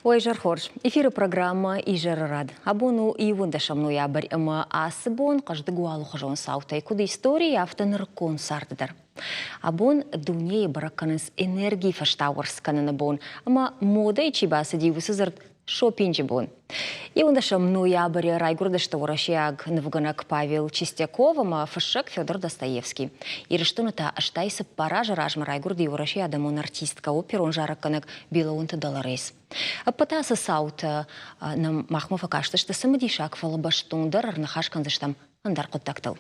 Уӕ изӕр хорз. Эфиры программӕ «Изӕры рад». Абон у иуӕндӕсӕм ноябрь ӕмӕ ацы бон хъӕздыг у алыхуызон цаутӕй, куыд историйы, афтӕ нырыккон царды дӕр. Абон дунейы бӕрӕг кӕнынц энергийы фӕстауӕрц кӕныны бон ӕмӕ модӕйы чи бацыди, уыцы дзырд шопинджы бон. Иуӕндӕсӕм ноябры райгуырдысты уӕрӕсейаг нывгӕнӕг Павел Чистяков ӕмӕ фыссӕг Федор Достоевский. Ирыстоны та 84 азы размӕ райгуырди Уӕрӕсейы адӕмон артисткӕ, оперон зарӕггӕнӕг Билаонты Долорес. Ӕппӕт ацы цаутӕ нӕм махмӕ фӕкастысты цымыдисаг, фӕлӕ бӕстондӕр ӕрныхас кӕндзыстӕм ӕндӕр хъуыддӕгтыл.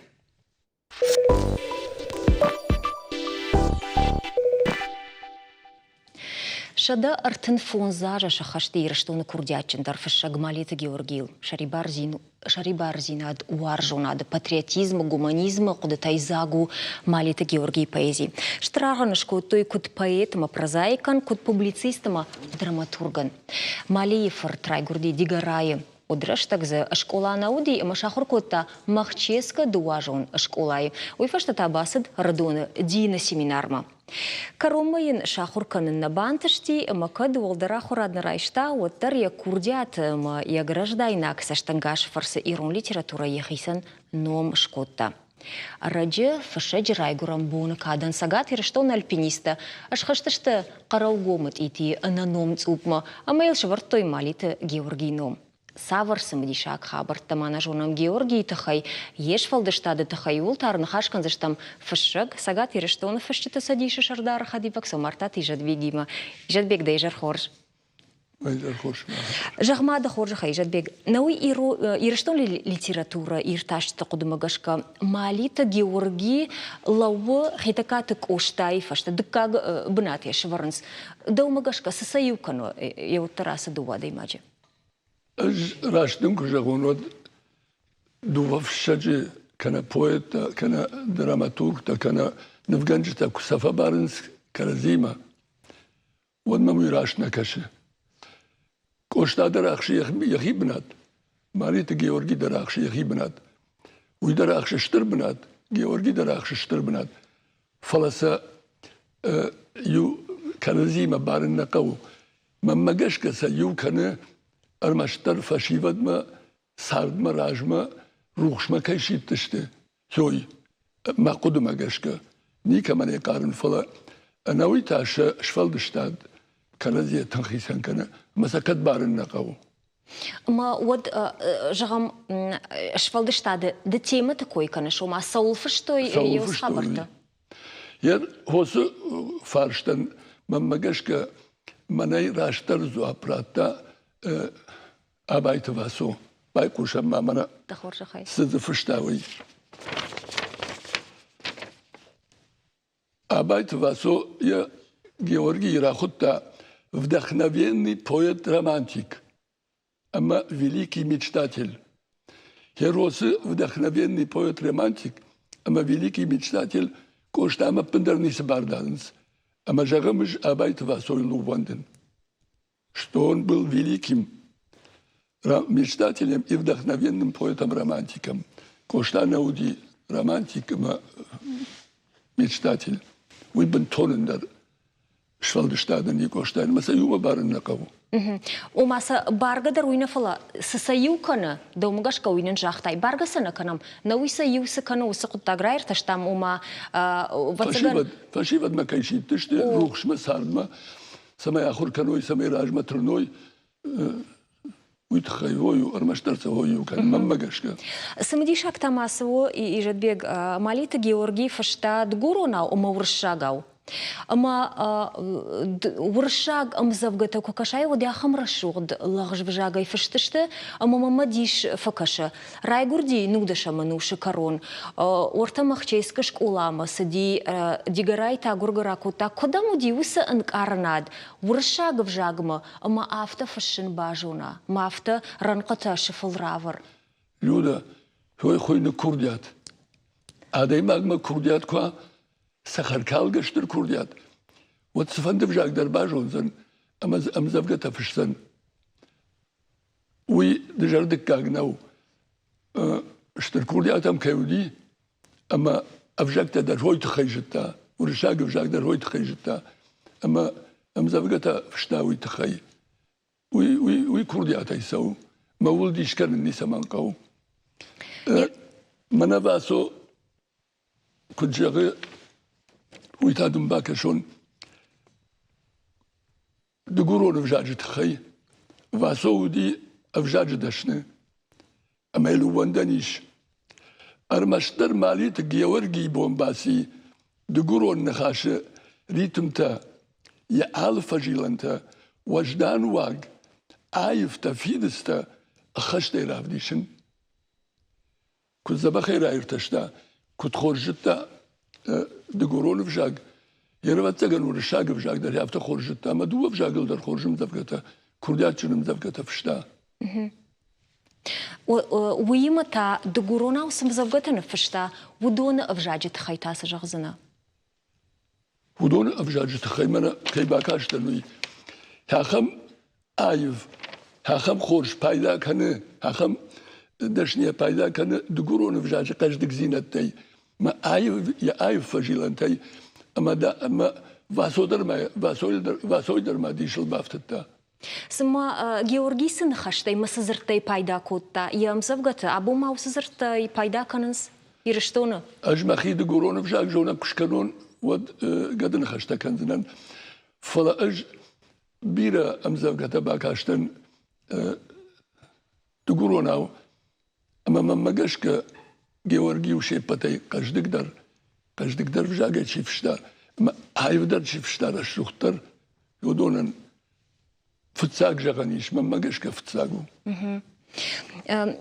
135 азы сӕххӕст Ирыстоны курдиатджындӕр фыссӕг Малиты Георгийыл. Сӕрибардзинад, уарзонады, патриотизмы, гуманизмы хъуыдытӕй дзаг у Малиты Георгийы поэзи. Стыр аргъ ын скодтой куыд поэт ӕмӕ прозаикӕн, куыд публицист ӕмӕ драматургӕн. Малийы фырт райгуырди Дигорайы. Уыд рӕстӕг дзы скъола нӕ уыди ӕмӕ сахуыр кодта Махческы дыууӕазон скъолайы. Уый фӕстӕ та бацыд Ӕрыдоны дины семинармӕ. Кӕронмӕ йын сахуыр кӕнын нӕ бантысти ӕмӕ кӕд уӕлдӕр ахуырад нӕ райста, уӕддӕр йӕ курдиаты ӕмӕ йӕ граждайнаг цӕстӕнгасы фӕрцы ирон литературӕ йӕхицӕн ном скодта. Ӕрӕджы фыссӕджы райгуырӕн боны кадӕн Цӕгат Ирыстоны альпинисттӕ схызтысты Хъӕрӕугомы тъитийы ӕнӕном цъупмӕ ӕмӕ йыл сӕвӕрдтой Малиты Георгийы ном. Цавӕр цымыдисаг хабӕрттӕ ма нӕ зонӕм Георгийы тыххӕй, йе сфӕлдыстады тыххӕй, ууыл та ӕрныхас кӕндзыстӕм фыссӕг, Цӕгат Ирыстоны Фысджыты цӕдисы сӕрдары хӕдивӕг Цомартаты Изӕтбегимӕ. Изӕтбег, дӕ изӕр хорз! Зӕгъ-ма дӕ хорзӕхӕй, Изӕтбег, нӕуый Ирыстоны литературӕ иртасджыты хъуыдымӕ гӕсгӕ Малиты Георги лӕууы Хетӕгкаты Къостайы фӕстӕ дыккаг бынат йӕ сӕвӕрынц. Дӕумӕ гӕсгӕ цы сӕ иу кӕны еуӕддӕр ацы дыууӕ адӕймаджы? Ӕз раст дын куы зӕгъон, уӕд дыууӕ фыссӕджы кӕнӕ поэттӕ, кӕнӕ драматургтӕ, кӕнӕ нывгӕнджытӕ куы сӕ фӕбарынц кӕрӕдзимӕ, уӕд мӕм уый раст нӕ кӕсы. Къоста дӕр ахсы йӕхи бынат, Малиты Георги дӕр ахсы йӕхи бынат. Уый дӕр ахсы стыр бынат, Георги дӕр ахсы стыр бынат. Фӕлӕ сӕ иу кӕрӕдзимӕ барын нӕ хъӕуы. Мӕнмӕ гӕсгӕ сӕ иу кӕны ӕрмӕстдӕр фӕсивӕдмӕ, цардмӕ размӕ, рухсмӕ кӕй сидтысты, Той, мӕ хъуыдымӕ гӕсгӕ, никӕмӕн ӕй хъарын, фӕлӕ ӕнӕуый та сӕ сфӕлдыстад кӕрӕдзийӕ тынг хицӕн кӕны ӕмӕ сӕ кӕд барын нӕ хъӕуы. Ӕмӕ уӕд, зӕгъӕм, сфӕлдыстады ды темӕты кой кӕныс, ома цӕуыл фыстой цӕуыл фыстой? Йӕ хосы фарстӕн мӕнмӕ гӕсгӕ мӕнӕй растдӕр дзуапп радта Абайты Васо. Байхъусӕм ма мӕнӕ цы дзы фыста, уый. Абайты Васо йӕ Георгийы рахуыдта вдохновенный поэт-романтик ӕмӕ великий мечтатель. Херосы вдохновенный поэт-романтик ӕмӕ великий мечтатель Къостамӕ ӕппындӕр ницы бар дарынц. Ӕмӕ зӕгъӕм, ӕз Абайты Васойыл ӕууӕндын. что он был великим мечтателем и вдохновенным поэтом-романтиком. Къоста нӕ уыди романтик ӕмӕ мечтатель. Уый бынтон ӕндӕр сфӕлдыстадӕн и Къостайӕн ӕмӕ сӕ иумӕ барын нӕ хъӕуы. Ома сӕ баргӕ дӕр уый нӕ, фӕлӕ цы сӕ иу кӕны, дӕумӕ гӕсгӕ уый нын загътай, баргӕ сӕ нӕ кӕнӕм, нӕ уый сӕ иу цы кӕны, уыцы хъуыддаг раиртӕстам, ома ӕвӕццӕгӕн... Фӕсивӕдмӕ кӕй сидтысты рухсмӕ, цардмӕ, цӕмӕй ахуыр кӕной, цӕмӕй размӕ тырной, уый тыххӕй ой у, ӕрмӕстдӕр сӕ ой у кӕны, мӕнмӕ гӕсгӕ. Цымыдисаг та ма цы у, Изӕтбег, Малиты Георгий фыста дыгуронау ӕмӕ уырыссагау. Ӕмӕ уырыссаг ӕмдзӕвгӕтӕ куы кӕсай, уӕд ахӕм рӕсугъд лӕгъз взагӕй фыст сты, ӕмӕ мӕмӕ дис фӕкӕсы. Райгуырди нудӕсӕм ӕнусы кӕрон. Уӕртӕ Махческы скъоламӕ цыди, Дигорайы та гуыргӕ ракодта. Куыд ӕм уыди уыцы ӕнкъарынад уырыссаг ӕвзагмӕ ӕмӕ афтӕ фыссын базона, ӕмӕ афтӕ рӕнхъытӕ сыфыл равӕр? Люда, той хуыйны курдиат. Адӕймагмӕ курдиат куы уа, цӕхӕркалгӕ стыр курдиат, уӕд цыфӕнды взаг дӕр базондзӕн ӕмӕ дзы ӕмдзӕвгӕтӕ фысдзӕн. Уый дызӕрдыггаг нӕу, стыр курдиат ӕм кӕй уыди ӕмӕ ӕвзӕгтӕ дӕр уый тыххӕй зыдта, уырыссаг ӕвзаг дӕр уый тыххӕй зыдта ӕмӕ ӕмдзӕвгӕтӕ фыста уый тыххӕй. Уый, уый, уый курдиатӕй цӕуы. Мӕ ууыл дис кӕнын ницӕмӕн хъӕуы. Мӕнӕ Васо куыд зӕгъы, уый та дын бакӕсон. Дыгурон ӕвзаджы тыххӕй Васо уыди ӕвзаджы дӕсны ӕмӕ йыл ууӕндӕн ис. Ӕрмӕстдӕр Малиты Георгийы бон баци дыгурон ныхасы ритмтӕ, йӕ алы фӕзилӕнтӕ, уӕздан уаг, аивтӕ, фидыцтӕ ӕххӕстӕй равдисын. Куыд дзӕбӕхӕй раиртӕста, куыд хорз зыдта дыгурон ӕвзаг, йе рвӕццӕгӕн уырыссаг ӕвзаг дӕр афтӕ хорз зыдта, ӕмӕ дыууӕ ӕвзагыл дӕр хорз ӕмдзӕвгӕтӕ, курдиатджын ӕмдзӕвгӕтӕ фыста. Уыимӕ та дыгуронау цы ӕмдзӕвгӕтӕ ныффыста, уыдоны ӕвзаджы тыххӕй та цы зӕгъдзынӕ? Уыдоны ӕвзаджы тыххӕй мӕнӕ кӕй бакастӕн, уый ахӕм аив, ахӕм хорз пайда кӕны, ахӕм дӕсныйӕ пайда кӕны дыгурон ӕвзаджы хъӕздыгдзинӕдтӕй, мӕ аив, йӕ аив фӕзилӕнтӕй, ӕмӕ, ӕмӕ Васо дӕр ма, Васой дӕр ма дисыл бафтыдта. Цыма Георгий цы ныхӕстӕй ӕмӕ цы дзырдтӕй пайда кодта йӕ ӕмдзӕвгӕты, абон ма уыцы дзырдтӕй пайда кӕнынц Ирыстоны? Ӕз мӕхи дыгурон ӕвзаг зонӕг куы скӕнон, уӕд гӕды ныхӕстӕ кӕндзынӕн. Фӕлӕ ӕз бирӕ ӕмдзӕвгӕтӕ бакастӕн дыгуронау, ӕмӕ мӕнмӕ гӕсгӕ Георгий у се ппӕтӕй хъӕздыгдӕр, хъӕздыгдӕр ӕвзагӕй чи фыста ӕмӕ аивдӕр чи фыста, рӕсугъддӕр, уыдонӕн фыццаг зӕгъӕн ис, мӕнмӕ гӕсгӕ фыццаг у.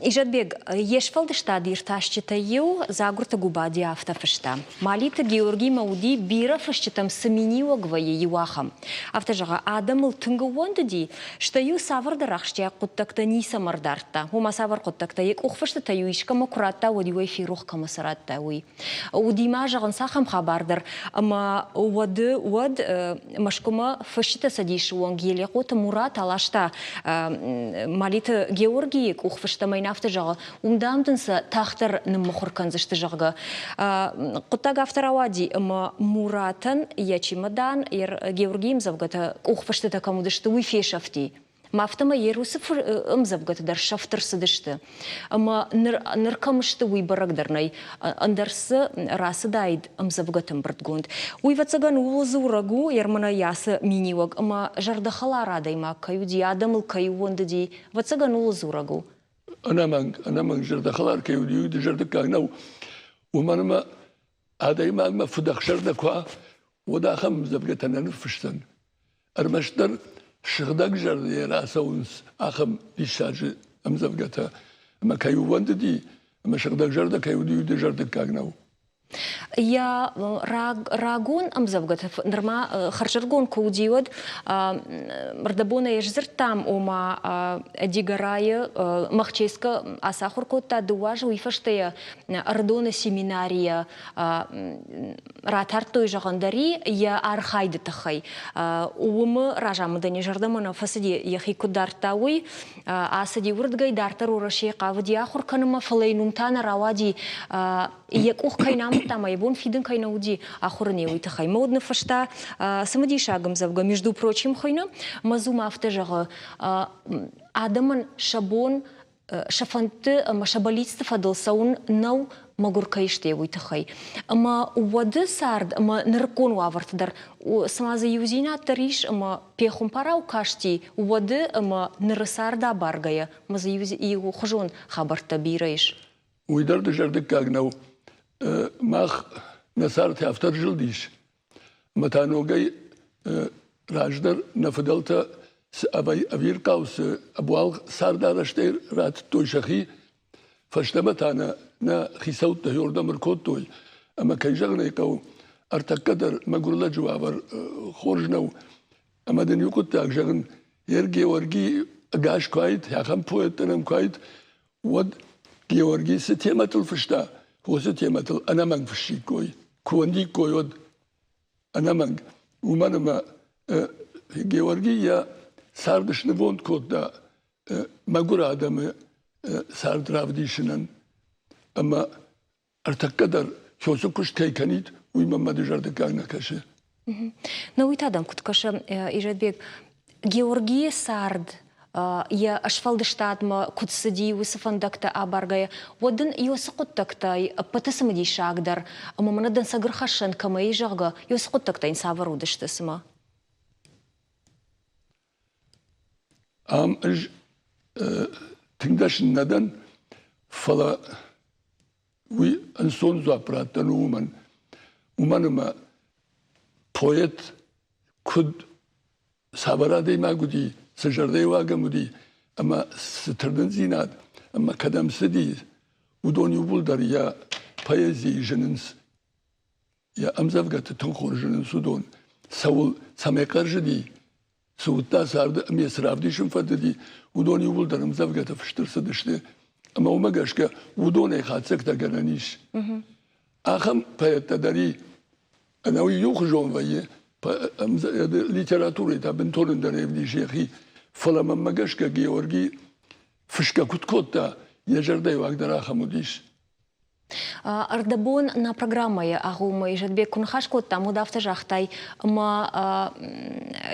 Изӕтбег, йе сфӕлдыстад иртасджытӕй иу Дзагуырты Губади афтӕ фыста: Малиты Георгимӕ уыди бирӕ фысджытӕм цы миниуӕг вӕййы, иу ахӕм. Афтӕ зӕгъы, адӕмыл тынг ӕууӕндыди, стӕй-иу цавӕрдӕр ахсджиаг хъуыддӕгтӕ ницӕмӕ ӕрдардта. Ома цавӕр хъуыддӕгтӕ, йӕ къухфыстытӕ-иу искӕмӕ куы радта, уӕд-иу ӕй ферох кӕмӕ цы радта, уый. Уыди ма, зӕгъын, цахӕм хабар дӕр, ӕмӕ уӕды уӕд Мӕскуымӕ Фысджыты цӕдисы онг Елехъоты Мурат аласта Малиты Георгийы къухфыст ӕмӕ йын афтӕ зӕгъы, уым, дам, дын сӕ тагъддӕр ныммыхуыр кӕндзысты, зӕгъгӕ. Хъуыддаг афтӕ рауади, ӕмӕ Муратӕн йӕ чемодан, Георгийы ӕмдзӕвгӕтӕ къухфыстытӕ кӕм уыдысты, уый фесӕфти. Ӕмӕ афтӕмӕй йе уыцы ӕмдзӕвгӕтӕ дӕр сӕфт ӕрцыдысты. Ӕмӕ ныр, ныр кӕм сты, уый бӕрӕг дӕр нӕй. Ӕндӕр цы рацыдаид ӕмдзӕвгӕты ӕмбырдгонд. Уый, ӕвӕццӕгӕн, ууыл дзурӕг у, Ермана йӕ ацы миниуӕг ӕмӕ зӕрдӕхӕлар адӕймаг кӕй уыди, адӕмыл кӕй ууӕндыди, ӕвӕццӕгӕн, ууыл дзурӕг у. Ӕнӕмӕнг, ӕнӕмӕнг зӕрдӕхӕлар кӕй уыди, уый дызӕрдыггаг нӕу. Уымӕн ӕмӕ адӕймагмӕ фыдӕхсӕрдӕ куы уа, уӕд ахӕм ӕмдзӕвгӕтӕ нӕ ныффысдзӕн. Ӕрмӕстдӕр сыгъдӕг зӕрдӕйӕ рацӕуынц ахӕм диссаджы ӕмдзӕвгӕтӕ, ӕмӕ кӕй ууӕндыди, ӕмӕ сыгъдӕг зӕрдӕ кӕй уыди, уый дызӕрдыггаг нӕу. Йӕ рагон ӕмдзӕвгӕтӕ нырма хӕрзӕргон куы уыди, уӕд ӕрдӕбонӕй сдзырдтам, ома Дигорайы Махческӕ ацахуыр кодта дыууӕ азы, уый фӕстӕ йӕ Ӕрыдоны семинарийӕ ратардтой зӕгъӕн дӕр йӕ архайды тыххӕй. Уымы разамындӕн йӕ зӕрдӕмӕ нӕ фӕцыди, йӕхи куыд дардта, уый. Ацыди уырдыгӕй, дарддӕр Уӕрӕсейы хъавыди ахуыр кӕнынмӕ, фӕлӕ йын уым та нӕ рауади, йӕ къух кӕй нӕ амыдта ӕмӕ йӕ бон фидын кӕй нӕ уыди ахуыры не уый тыххӕй. Мӕ уд ныффыста цымыдисаг ӕмдзӕвгӕ «Между прочим» хуыйны. Мӕ афтӕ зӕгъы, адӕмӕн сӕ бон сӕ фӕндты ӕмӕ сӕ бӕллицты фӕдыл цӕуын нӕу мӕгуыр кӕй сты, уый тыххӕй. Ӕмӕ уӕды цард ӕмӕ нырыккон уавӕрты дӕр цыма дзы иудзинад дӕр ис ӕмӕ пехуымпарау касти уӕды ӕмӕ ныры цард абаргӕйӕ ӕмӕ дзы иухуызон хабӕрттӕ бирӕ ис. Уый дӕр дызӕрдыггаг нӕу. Мах нӕ цард афтӕ ӕрзылдис, ӕмӕ та ногӕй раздӕр нӕ фыдӕлтӕ цы ӕвирхъау цы ӕбуалгъ цардарӕзтӕй радтой сӕхи, фӕстӕмӕ та нӕ нӕ хицӕуттӕ иордӕм ӕркодтой. Ӕмӕ кӕй зӕгъын ӕй хъӕуы, ӕртӕккӕ дӕр мӕгуыр лӕджы уавӕр хорз нӕу. Ӕмӕ дын иу хъуыддаг зӕгъын, ер Георги ӕгас куы уаид, ахӕм поэттӕ нӕм куы уаид, уӕд Георги цы темӕтыл фыста, уыцы темӕтыл ӕнӕмӕнг фыссиккой, куы уӕндиккой, уӕд ӕнӕмӕнг. Уымӕн ӕмӕ Георги йӕ цард снывонд кодта мӕгуыр адӕмы цард равдисынӕн ӕмӕ ӕртӕккӕ дӕр Сосы куыст кӕй кӕнид, уый мӕнмӕ дызӕрдыггаг нӕ кӕсы. Ну уый та дӕм куыд кӕсы, Изӕтбег, Георгийы цард. Йӕ сфӕлдыстадмӕ куыд цыди, уыцы фӕндӕгтӕ абаргӕйӕ, уӕд ын уыцы хъуыддӕгтӕй ӕппӕты цымыдисагдӕр ӕмӕ мӕнӕ дӕнцӕгӕрхӕссӕн кӕмӕй, зӕгъгӕ, уыцы хъуыддӕгтӕ йын цавӕр уыдысты, цымӕ? Ам ӕз тынг дӕсны нӕ дӕн, фӕлӕ уый ӕнцон дзуапп раттӕн у уымӕн. Уымӕн ӕмӕ поэт куыд цавӕр адӕймаг уыди, цы зӕрдӕйы уаг ӕм уыди ӕмӕ цы тырнындзинад ӕмӕ кӕдӕм цыди, уыдон иууылдӕр йӕ поэзийы зынынц. Йӕ ӕмдзӕвгӕты тынг хорз зынынц уыдон. Цӕуыл, цӕмӕй хъӕрзыди, цы уыдта царды ӕмӕ йӕ цы равдисын фӕндыди, уыдон иууылдӕр ӕмдзӕвгӕтӕ фыст ӕрцыдысты. Ӕмӕ уымӕ гӕсгӕ уыдонӕй хатдзӕгтӕ гӕнӕн ис. Ахӕм поэттӕ дӕр и, ӕнӕуи иухуызон вӕййы, литературӕйы та бынтон ӕндӕр ӕвдисы йӕхи. Фӕлӕ мӕнмӕ гӕсгӕ Георги фысгӕ куыд кодта, йӕ зӕрдӕйы уаг дӕр ахӕм уыдис. Ӕрдӕбон нӕ программӕйы агъоммӕ Изӕтбег куы ныхас кодтам, уӕд афтӕ загътай, ӕмӕ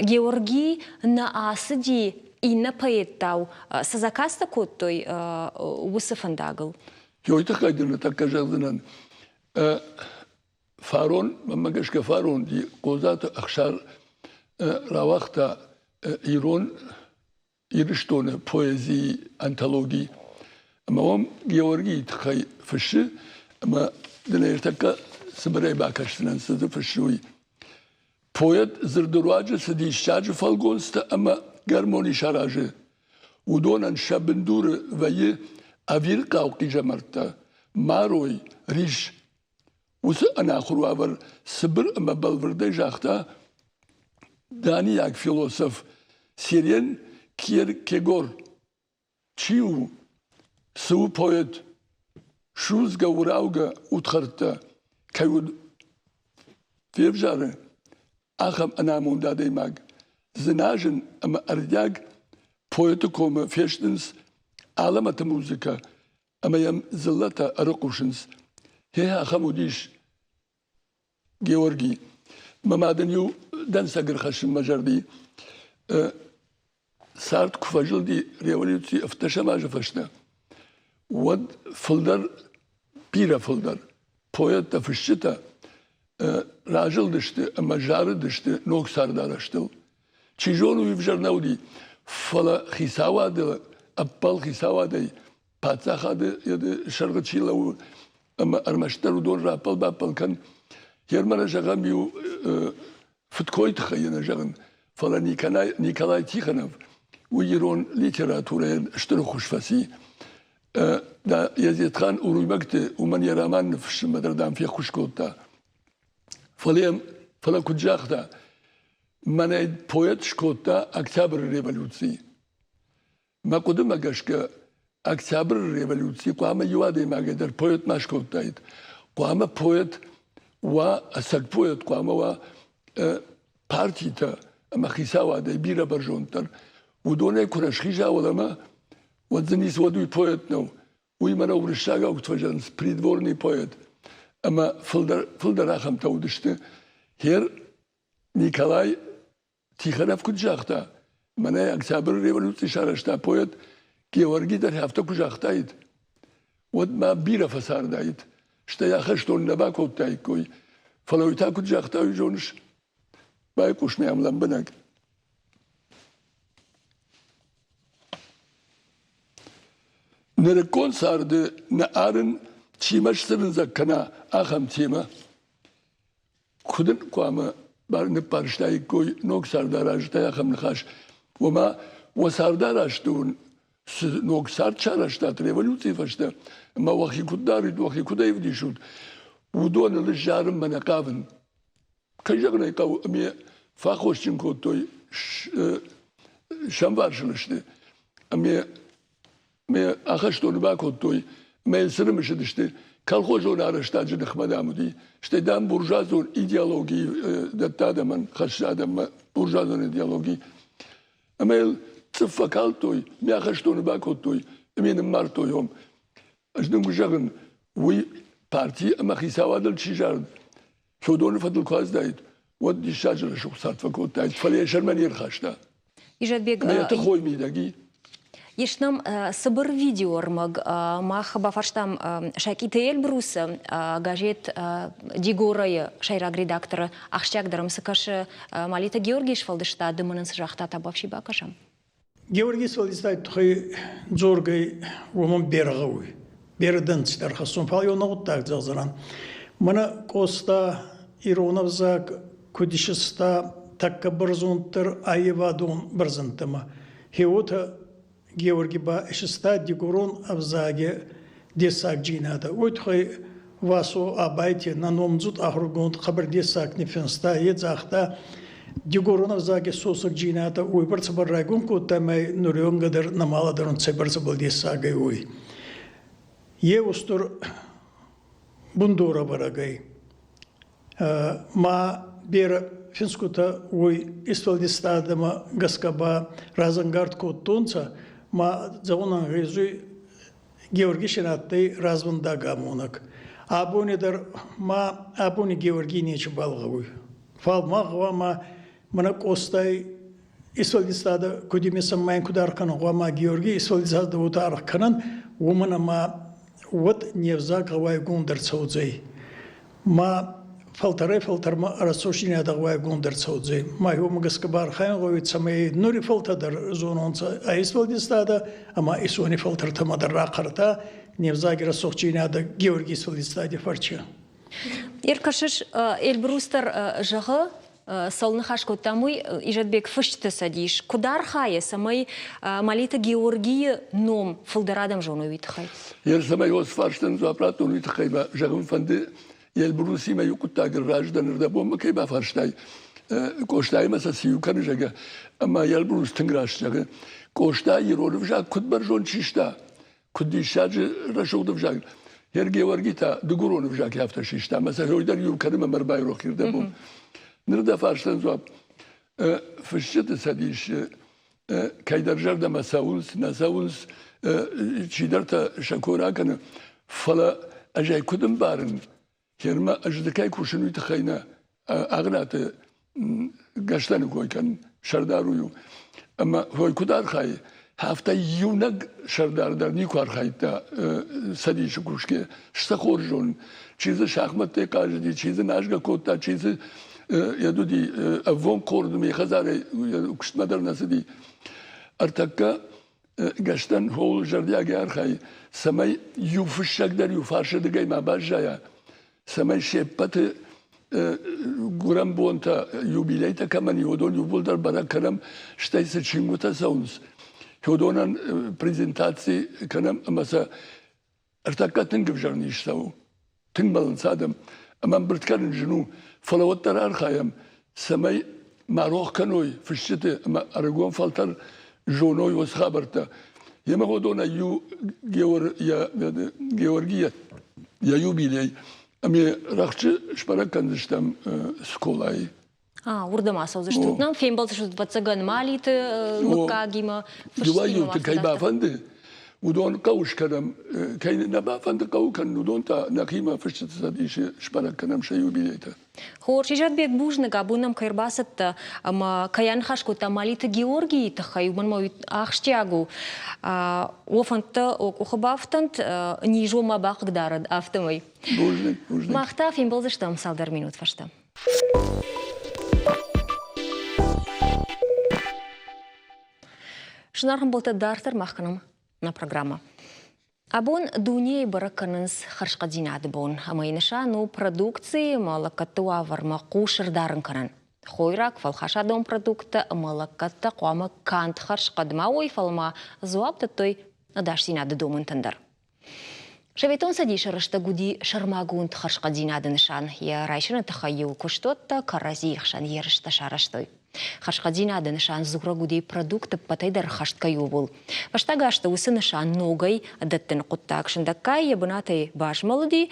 Георги нӕ ацыди иннӕ поэттау, цы заказтӕ кодтой, уыцы фӕндагыл. Уый тыххӕй дын ныртӕккӕ зӕгъдзынӕн. Фарон, мӕнмӕ гӕсгӕ фарон Хъодзаты Ӕхсар рауагъта ирон Ирыстоны поэзийы антологи. Ӕмӕ уым Георгийы тыххӕй фыссы, ӕмӕ дын ӕртӕккӕ цыбырӕй бакӕсдзынӕн, цы дзы фыссы, уый. Поэт дзырды руаджы цы диссаджы фӕлгонцтӕ ӕмӕ гармони саразы, уыдонӕн сӕ бындуры вӕййы ӕвирхъау хъизӕмӕрттӕ, марой, рис. Уыцы ӕнахуыр уавӕр цыбыр ӕмӕ бӕлвырдӕй загъта данийаг философ Сирен Кьеркегор. Чи у, цы у поэт? Судзгӕ-уыраугӕ удхӕрттӕ кӕй уыд февзӕры, ахӕм ӕнамонд адӕймаг. Дзыназын ӕмӕ ӕрдиаг поэты комы фестынц алӕмӕты музыкӕ ӕмӕ йӕм дзыллӕтӕ ӕрыхъусынц. Гъе ахӕм уыдис Георги. Мӕ мад ын иу дӕнцӕг ӕрхӕссын мӕ зӕрди. Цард куы фӕзылди революцийы ӕвддӕсӕм азы фӕстӕ, уӕд фылдӕр, бирӕ фылдӕр поэттӕ, фысджытӕ разылдысты ӕмӕ зарыдысты ног цардарӕзтыл. Чи зоны, уый ӕвзӕр нӕ уыди, фӕлӕ хицауады, ӕппӕл хицауадӕй паддзахады сӕргъы чи лӕууы ӕмӕ ӕрмӕстдӕр уыдон раппӕл-баппӕл кӕн. Германы зӕгъӕм иу фыдкой тыххӕй нӕ зӕгъын, фӕлӕ Николай, Николай Тихонов уый ирон литературӕйӕн стыр ӕххуыс фӕци. Езетхан Уруймӕгты уымӕн йӕ роман ныффыссынмӕ дӕр дам феххуыс кодта. Фӕлӕ, фӕлӕ куыд загъта, мӕнӕй поэт скодта Октябры революцийы. Мӕ хъуыдымӕ гӕсгӕ, Октябры революци хъуамӕ иу адӕймагӕй дӕр поэт ма скодтаид. Хъуамӕ поэт уа, ӕцӕг поэт хъуамӕ уа партитӕ ӕмӕ хицауадӕй бирӕ бӕрзонддӕр. Уыдонӕй куы расхиза уӕлӕмӕ, уӕд дзы ницы, уӕд уый поэт нӕу. Уый мӕнӕ уырыссагау куыд фӕзӕгъынц, придворный поэт. Ӕмӕ фылдӕр, фылдӕр ахӕмтӕ уыдысты. Хер Николай Тихонов куыд загъта, мӕнӕ Октябры революци сарӕзта поэт Георги дӕр афтӕ куы загътаид, уӕд ма бирӕ фӕцардаид, стӕй ахӕстон нӕ бакодтаиккой. Фӕлӕ уый та куыд загъта, уый зоныс? Байхъус мӕм лӕмбынӕг. Нырыккон царды нӕ арын чи мӕстырындзӕг кӕна, ахӕм темӕ. Куыд ын хъуамӕ ныббарстаиккой ног цардарӕзтӕй ахӕм ныхас? Ома, уӕ цардарӕзты уын цы ног цард сарӕзтат революцийы фӕстӕ, ӕмӕ уӕхи куыд дарут, уӕхи куыд ӕвдисут, уыдоныл зарынмӕ нӕ хъавын. Кӕй зӕгъын ӕй хъӕуы, ӕмӕ фӕаххосджын кодтой сӕмварсыл сты, ӕмӕ мӕ ахӕстоны бакодтой, мӕ йын цы рымысыдысты, колхозон арӕзтаджы ныхмӕ дам уыди, стӕй дам буржуазон идеологи дӕтты адӕмӕн, хӕссы адӕммӕ буржуазон идеологи. Ӕмӕ йыл цъыф фӕкалдтой, мӕ ахӕстоны бакодтой, ӕмӕ ныммардтой уым. Ӕз дын куы зӕгъын, уый парти ӕмӕ хицауадыл чи зарыд, Феодоры фӕдыл куы аздаид, уӕд диссаджы рӕсугъд цард фӕкодтаид, фӕлӕ йӕ сӕрмӕ не рхаста. Изӕтбег, Ӕмӕ йӕ тыхой мидӕг и. Ис нӕм цыбыр видеоӕрмӕг. Мах бафарстам Сакъиты Эльбрусы, газет Дигора-йы сӕйраг редакторы ахсджиагдӕр ӕм цы кӕсы Малиты Георгийы сфӕлдыстады мын ын цы загъта, табуафси бакӕсӕм. Георгий сфӕлдистади туххӕй дзоргӕй уомӕн берӕ гъӕуй, берӕ дӕнцитӕ ӕрхӕссун, фал еу гъуддаг зӕгъдзӕнӕн. Мӕнӕ Къоста ирон ӕвзаг куд исиста тӕккӕ бӕрзонддӕр аййевадон бӕрзӕндтӕмӕ, хеуотӕ Георги ба исиста дигорон ӕвзаги дессагдзийнадӕ. Уой туххӕй Васо Абайти нӕ номдзуд ахургонд хъӕбӕр дессаг ниффинста. Е загъта, дигорон ӕвзаги сосӕгдзийнадӕ уойбӕрцӕбӕл райгон кодта ӕма нуриуӕнгӕ дӕр нӕма лӕдӕрун цӕйбӕрцӕбӕл дессаг ӕй, уой. Е устур бундорӕвӕрӕг ӕй. Ма берӕ финсгутӕ уой исфӕлдистадӕмӕ гӕсгӕ ба разӕнгард кодтонцӕ, ма зӕгъун ӕнгъезуй, Георгий син адтӕй развӕндаг амонӕг. Абони дӕр ма абони Георгий нечибал гъӕуй. Фал ма гъӕуама мӕнӕ Къостай исфӕлдистадӕ куд имисӕн ма ин куд аргъ кӕнӕн, гъӕуама Георгий исфӕлдистадӕ уотӕ аргъ кӕнӕн, уомӕн ӕма уӕд не взаг гъӕуайгонд ӕрцӕудзӕй. Ма фӕлтӕрӕй-фӕлтӕрмӕ рӕсугъддзийнадӕ гъӕуайгонд ӕрцӕудзӕй. Ма уомӕ гӕсгӕ ба архайун гъӕуй, цӕмӕй нури фӕлтӕр дӕр зононцӕ ӕ исфӕлдистадӕ ӕма исони фӕлтӕртӕмӕ дӕр рахъӕрта не взаги рӕсугъддзийнадӕ Георгий исфӕлдистади фӕрчи. Ӕркӕсыс, Эльбрус дӕр зӕгъы, цӕуыл ныхас кодтам, уый Изӕтбег фысджыты цӕдис куыд архайы, цӕмӕй Малиты Георгийы ном фылдӕр адӕм зоной, уый тыххӕй? Йе цӕмӕй уыцы фарстӕн дзуапп радтон, уый тыххӕй мӕ зӕгъын фӕнды, Эльбрусимӕ иу хъуыддагыл раздӕр ӕрдӕбонмӕ кӕй бафарстай, Къостаимӕ сӕ цы иу кӕны, зӕгъгӕ, ӕмӕ Эльбрус тынг раст зӕгъы. Къоста ирон ӕвзаг куыд бӕрзонд систа, куыд диссаджы рӕсугъд ӕвзаг. Гер Георги та дыгурон ӕвзаг афтӕ систа, ӕмӕ сӕ дӕр иу кӕны мӕ ӕрбайрох ирдӕбон. Ныр дӕ фарстӕн дзуапп. Фысджыты цӕдис кӕйдӕр зӕрдӕмӕ цӕуынц, нӕ цӕуынц, чидӕртӕ сӕ кой ракӕны, фӕлӕ ӕз ӕй куыд ӕмбарын, Фермӕ ӕз дзы кӕй кусын, уый тыххӕй нӕ Агънаты Гӕстӕны кой кӕнын, сӕрдар уый у. Ӕмӕ хой куыд архайы, афтӕ иунӕг сӕрдар дӕр никуы архайдта цӕдисы кусгӕ. Сӕ хорз зонын. Чи дзы шахмӕттӕй хъазыди, чи дзы назгӕ кодта, чи дзы йӕ уыди ӕввонгхор ме хӕдзарӕй куыстмӕ дӕр нӕ цыди. Ӕртӕккӕ Гӕстӕн хол зӕрдиагӕй архайы, цӕмӕй иу фыссӕг дӕр иу фарсырдыгӕй ма баззайа, цӕмӕй се ппӕты гуырӕн бонтӕ, юбилейтӕ кӕмӕн и, уыдон иууылдӕр бӕрӕг кӕнӕм, стӕй цы чингуытӕ цӕуынц, уыдонӕн презентаци кӕнӕм ӕмӕ сӕ Ӕртӕккӕ тынг ӕвзӕр низ цӕуы, тынг мӕлынц адӕм, ӕмӕ ӕмбырд кӕнын зын у, фӕлӕ уӕддӕр архайӕм, цӕмӕй ма рох кӕной фысджыты ӕмӕ ӕрыгон фӕлтӕр зоной уыцы хабӕрттӕ. Йемӕ уыдонӕй иу Георги йӕ юбилей ӕмӕ рӕхджы сбӕрӕг кӕндзыстӕм скъолайы. Уырдӕм ацӕудзыстут. Нӕм фембӕлдзыстут, ӕвӕццӕгӕн, Малиты мыггагимӕ. Иуӕй-иуты кӕй бафӕнды, уыдон хъӕуы скӕнӕм, кӕй нӕ бафӕнды хъӕуы кӕнын, уыдон та нӕхимӕ фысджыты цӕдисы сбӕрӕг кӕнӕм сӕ юбилейтӕ. Хорз, Изӕтбег, бузныг, абон нӕм кӕй ӕрбацыдтӕ ӕмӕ кӕй аныхас кодта Малиты Георгийы тыххӕй, уымӕн ма уый ахсджиаг у. Уӕ фӕндтӕ уӕ къухы бафтӕнт, низ уӕ ма бахъыгдарӕд, афтӕмӕй. Бузныг, бузныг. Мах та фембӕлдзыстӕм цалдӕр минут фӕстӕ. Зынаргъ ӕмбӕлттӕ, дарддӕр мах кӕнӕм нӕ программӕ. Абон дунейы бӕрӕг кӕнынц хӕрзхъӕддзинады бон, ӕмӕ йӕ нысан у продукцийы ӕмӕ лӕггӕдты уавӕрмӕ хъус ӕрдарын кӕнын. Хойраг, фӕлхасадон продукттӕ ӕмӕ лӕггӕдтӕ хъуамӕ канд хӕрзхъӕд ма уой, фӕлӕ ма дзуапп дӕттой ӕдасдзинады домӕнтӕн дӕр. Советон Цӕдисы рӕстӕг уыди сӕрмагонд хӕрзхъӕддзинады нысан. Йӕ райсыны тыххӕй-иу куыстуӕттӕ кӕрӕдзийы хсӕн ерыстӕ сарӕзтой. Хӕрзхъӕддзинады нысан дзурӕг уыди продукт ӕппӕтӕй дӕр хӕст кӕй у, ууыл. Фӕстаг азты уыцы нысан ногӕй дӕттыны хъуыддаг сындӕггай йӕ бынатӕй базмӕлыди,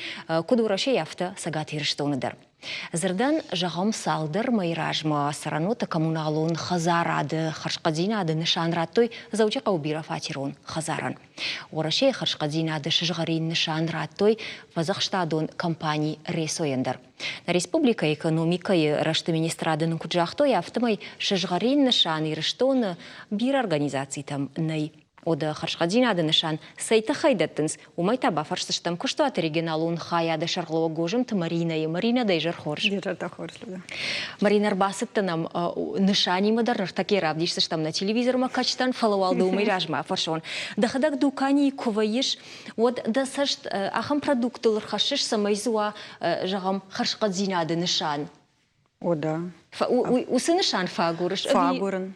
куыд Уӕрӕсейы, афтӕ Цӕгат Ирыстоны дӕр. Дзырдӕн зӕгъӕм, цалдӕр мӕйы размӕ цӕрӕнуӕтты коммуналон хӕдзарады хӕрзхъӕддзинады нысан радтой Дзӕуджыхъӕуы бирӕфатерон хӕдзарӕн. Уӕрӕсейы хӕрзхъӕддзинады сызгъӕрин нысан радтой фӕдзӕхстадон компани Ресо-йӕн дӕр. Нӕ республикӕйы экономикӕйы рӕзты министрады нын куыд загътой, афтӕмӕй сызгъӕрин нысан Ирыстоны бирӕ организацитӕм нӕй. Ода хӕрзхъӕддзинады нысан цӕй тыххӕй дӕттынц, уымӕй та бафӕрсдзыстӕм куыстуаты регионалон хайады сӕргълӕууӕг Гозымты Маринӕйы. Маринӕ, дӕ изӕр хорз. Изӕртӕ хорз, Люда. Маринӕ, ӕрбацыдтӕн ӕм нысанимӕ дӕр ныртӕккӕ равдисдзыстӕм нӕ телевизормӕ кӕсджытӕн, фӕлӕ уал дӕ уымӕй размӕ афӕрсон. Дӕхӕдӕг дуканийы куы вӕййыс, уӕд дӕ цӕст ахӕм продукттыл ӕрхӕссыс, цӕмӕй дзы уа, зӕгъӕм, хӕрзхъӕддзинады нысан? О, да. Уыцы нысан фӕагурыс? Фӕагурын.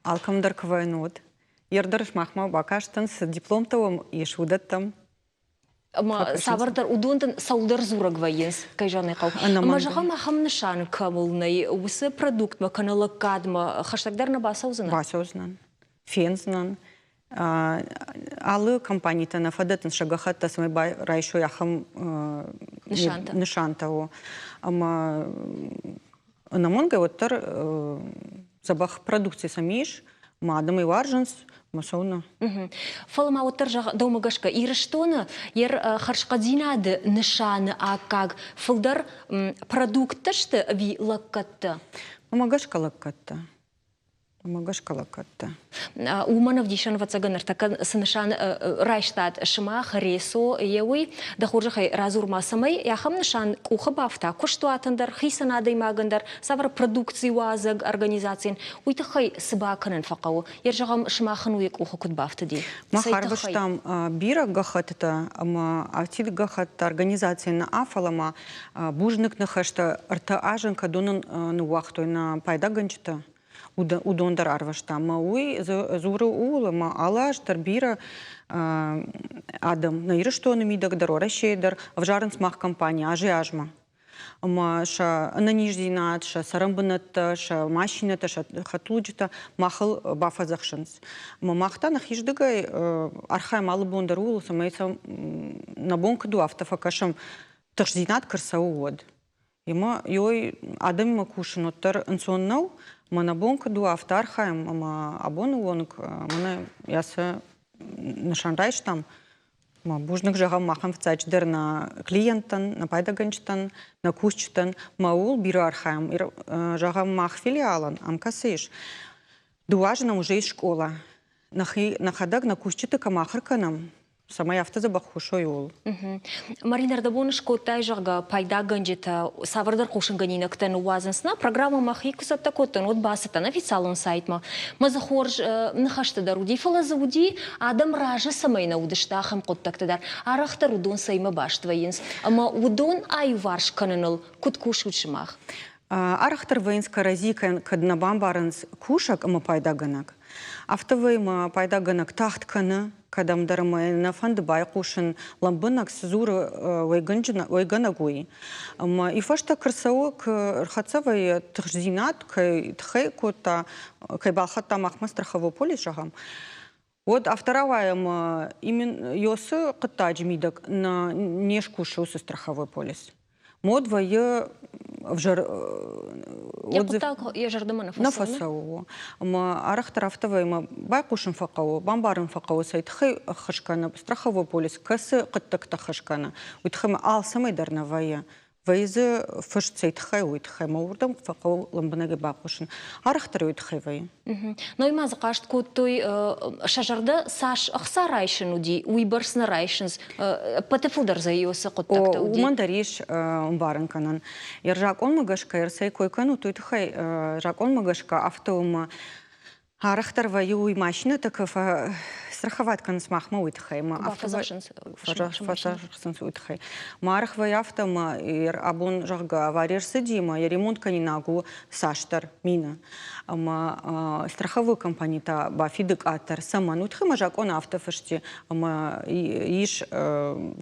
Алкӕм дӕр куы вӕййын, уӕд. Йе рдӕр сымахмӕ бакастӕн, цы дипломтӕ уӕм ис, уыдӕттӕм. Ӕмӕ цавӕрдӕр уыдон дын цӕуылдӕр дзурӕг вӕййынц, кӕй зӕгъын ӕй хъӕуы. Ӕмӕ зӕгъӕм, ахӕм нысан кӕмыл нӕй, уыцы продуктмӕ кӕнӕ лӕггадмӕ хӕстӕгдӕр нӕ бацӕудзынӕ? Бацӕудзынӕн. Фендзынӕн. Алы компанитӕ нӕ фӕдӕттынц сӕ гӕххӕттӕ, цӕмӕй райсой ахӕм нысантӕ. Нысантӕ. Ӕмӕ ӕнӕмӕнгӕй уӕддӕр дзӕбӕх продукци сӕм ис, ма адӕм ӕй уарзынц, ма цӕуыннӕ. Фӕлӕ ма уӕддӕр зӕгъ, дӕумӕ гӕсгӕ, Ирыстоны йе хӕрзхъӕддзинады нысаны аккаг фылдӕр продукттӕ сты ӕви лӕггӕдтӕ? Мӕ гӕсгӕ лӕггӕдтӕ. Уымӕ гӕсгӕ лӕггӕдтӕ. Уымӕн ӕвдисӕн, ӕвӕццӕгӕн, ныртӕккӕ цы нысан райстат сымах, Ресо, е уый, дӕ хорзӕхӕй радзур ма, цӕмӕй ахӕм нысан къухы бафта куыстуатӕн дӕр, хицӕн адӕймагӕн дӕр, цавӕр продукци уадзӕг организацийӕн, уый тыххӕй цы бакӕнын фӕхъӕуы? Йе зӕгъӕм, сымахӕн уый къухы куыд бафтыди? Мах арвыстам бирӕ гӕххӕттытӕ ӕмӕ афтид гӕххӕттӕ организацийӕн нӕ, фӕлӕ ма бузныг ныхӕстӕ ӕртӕ азӕн кӕдонӕн ныууагътой нӕ пайдагӕнджытӕ, уыдон дӕр арвыстам. Ӕмӕ уый дзуры ууыл, ӕмӕ алы аз дӕр бирӕ адӕм нӕ Ирыстоны мидӕг дӕр, Уӕрӕсейы дӕр ӕвзарынц мах компани азӕй-азмӕ. Ӕмӕ сӕ ӕнӕниздзинад, сӕ цӕрӕнбынӕттӕ, сӕ машинӕтӕ, сӕ хӕдтулджытӕ махыл бафӕдзӕхсынц. Ӕмӕ мах та нӕхирдыгӕй архайӕм алы бон дӕр ууыл, цӕмӕй сӕм нӕ бон куыд у, афтӕ фӕкӕсӕм тыхстдзинад куы рцӕуы, уӕд. Ӕмӕ ёй адӕмимӕ кусын уӕддӕр ӕнцон нӕу. Мӕ нӕ бон куыд у, афтӕ архайӕм ӕмӕ абоны онг мӕнӕ йӕ цы нысан райстам, ма бузныг зӕгъӕм махӕн фыццаджыдӕр нӕ клиенттӕн, нӕ пайдагӕнджытӕн, нӕ кусджытӕн. Мӕ ууыл бирӕ архайӕм. Зӕгъӕм, мах филиалӕн ам кӕцы ис, дыууӕ азы нӕм уже ис скъола. Нӕхи нӕхӕдӕг нӕ кусджыты кӕм ахуыр кӕнӕм, цӕмӕй афтӕ дзӕбӕх кусой, ууыл. Марина, ӕрдӕбон скодтай, зӕгъгӕ, пайдагӕнджытӕ цавӕрдӕр хъусынгӕнинӕгтӕ ныууадзынц. Нӕ программӕ мӕхи куы цӕттӕ кодтон, уӕд бацыдтӕн официалон сайтмӕ. Мӕ дзы хорз ныхӕстӕ дӕр уыди, фӕлӕ дзы уыди, адӕм разы цӕмӕй нӕ уыдысты, ахӕм хъуыддӕгтӕ дӕр. Арӕхдӕр уыдон цӕимӕ баст вӕййынц ӕмӕ уыдон аиуварс кӕныныл куыд кусут сымах? Арӕхдӕр вӕййынц кӕрӕдзи кӕд нӕ бамбарынц кусӕг ӕмӕ пайдагӕнӕг. Афтӕ вӕййы ӕмӕ пайдагӕнӕг тагъд кӕны, кӕдӕмдӕр ӕмӕ нӕ фӕнды байхъусын, лӕмбынӕг цы дзуры уӕйгӕнӕг, уый. Ӕмӕ и фӕстӕ куы рцӕуы, куы рхӕццӕ вӕййы тыхстдзинад, кӕй тыххӕй кодта, кӕй балхӕдта махмӕ страховой полис, зӕгъӕм, уӕд афтӕ рауайы ӕмӕ именно ёсы хъуыддаджы мидӕг не скусы уыцы страховой полис. Мод вӕййы ӕвзӕр Йӕ хъуыддаг йӕ зӕрдӕмӕ нӕ нӕ фӕцӕуы. Ӕмӕ арӕхдӕр афтӕ вӕййы, ӕмӕ байхъусын фӕхъӕуы, бамбарын фӕхъӕуы, цӕй тыххӕй ӕххуыс кӕны страховой полис, кӕцы хъуыддӕгтӕ ӕххуыс кӕны, уый тыххӕй ма алцӕмӕй дӕр нӕ вӕййы. Вӕййы дзы фыст цӕй тыххӕй, уый тыххӕй ӕмӕ уырдӕм фӕхъӕуы лӕмбынӕгӕй бахъусын. Арӕхдӕр уый тыххӕй вӕййы. Ной ма дзы хъаст кодтой, сӕ зӕрдӕ цас ӕхца райсын уыди, уыйбӕрц нӕ райсынц. Ӕппӕты фылдӕр дзы уыцы хъуыддӕгтӕ уыди. Уымӕн дӕр ис ӕмбарын кӕнӕн. Йӕ закъонмӕ гӕсгӕ ӕрцӕй кой кӕнут, уый тыххӕй закъонмӕ гӕсгӕ афтӕ у ӕмӕ арӕхдӕр вӕййы уый машинӕтӕ куы фӕстраховать кӕнынц махмӕ уый тыххӕй. Бафӕдзӕхсынц. Фӕдзӕхсынц уый тыххӕй. Ма арӕх вӕййы афтӕ ӕмӕ абон, зӕгъгӕ, авари ӕрцыди ӕмӕ йӕ ремонт кӕнинаг у цасдӕр мины. Ӕмӕ страховой компани та бафиды къаддӕр. Цӕмӕн? Уый тыххӕй ма закъон афтӕ фысти, ӕмӕ ис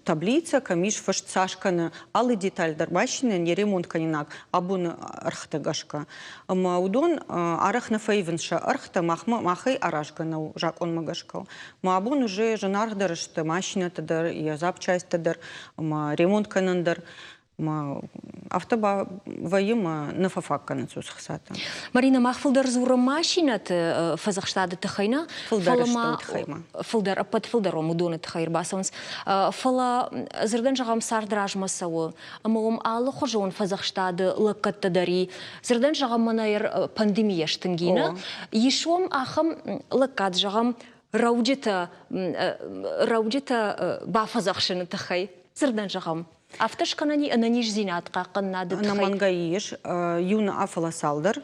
таблицӕ, кӕм ис фыст цас кӕны алы деталь дӕр машинӕйӕн йӕ ремонт кӕнинаг абоны ӕргътӕ гӕсгӕ. Ӕмӕ уыдон арӕх нӕ фӕивынц сӕ ӕргътӕ, махмӕ махӕй аразгӕ нӕу закъонмӕ гӕсгӕ. Ӕмӕ абон уже зынаргъдӕр сты машинӕтӕ дӕр, йӕ запчастьтӕ дӕр, ӕмӕ ремонт кӕнын дӕр. Ӕмӕ афтӕ вӕййы ӕмӕ нӕ фӕфаг кӕнынц уыцы хцатӕ. Марина, мах фылдӕр дзурӕм машинӕты фӕдзӕхстады тыххӕй нӕ, фылдӕр сты уый тыххӕй ма. Фылдӕр, ӕппӕт фылдӕр уым уыдоны тыххӕй ӕрбацӕуынц. Фӕлӕ дзырдӕн зӕгъӕм, цард размӕ цӕуы, ӕмӕ уым алыхуызон фӕдзӕхстады лӕггӕдтӕ дӕр и. Дзырдӕн зӕгъӕм, мӕнӕ пандемийӕ стынг и, нӕ? Ис уӕм ахӕм лӕггад, зӕгъӕм, рӕуджытӕ рӕуджытӕ бафӕдзӕхсыны тыххӕй дзырдӕн зӕгъӕм. Афтӕ скӕнӕн и ӕнӕниздзинад хъахъхъӕнынады тыххӕй? Ӕнӕмӕнгӕй ис. Иу нӕ, фӕлӕ цалдӕр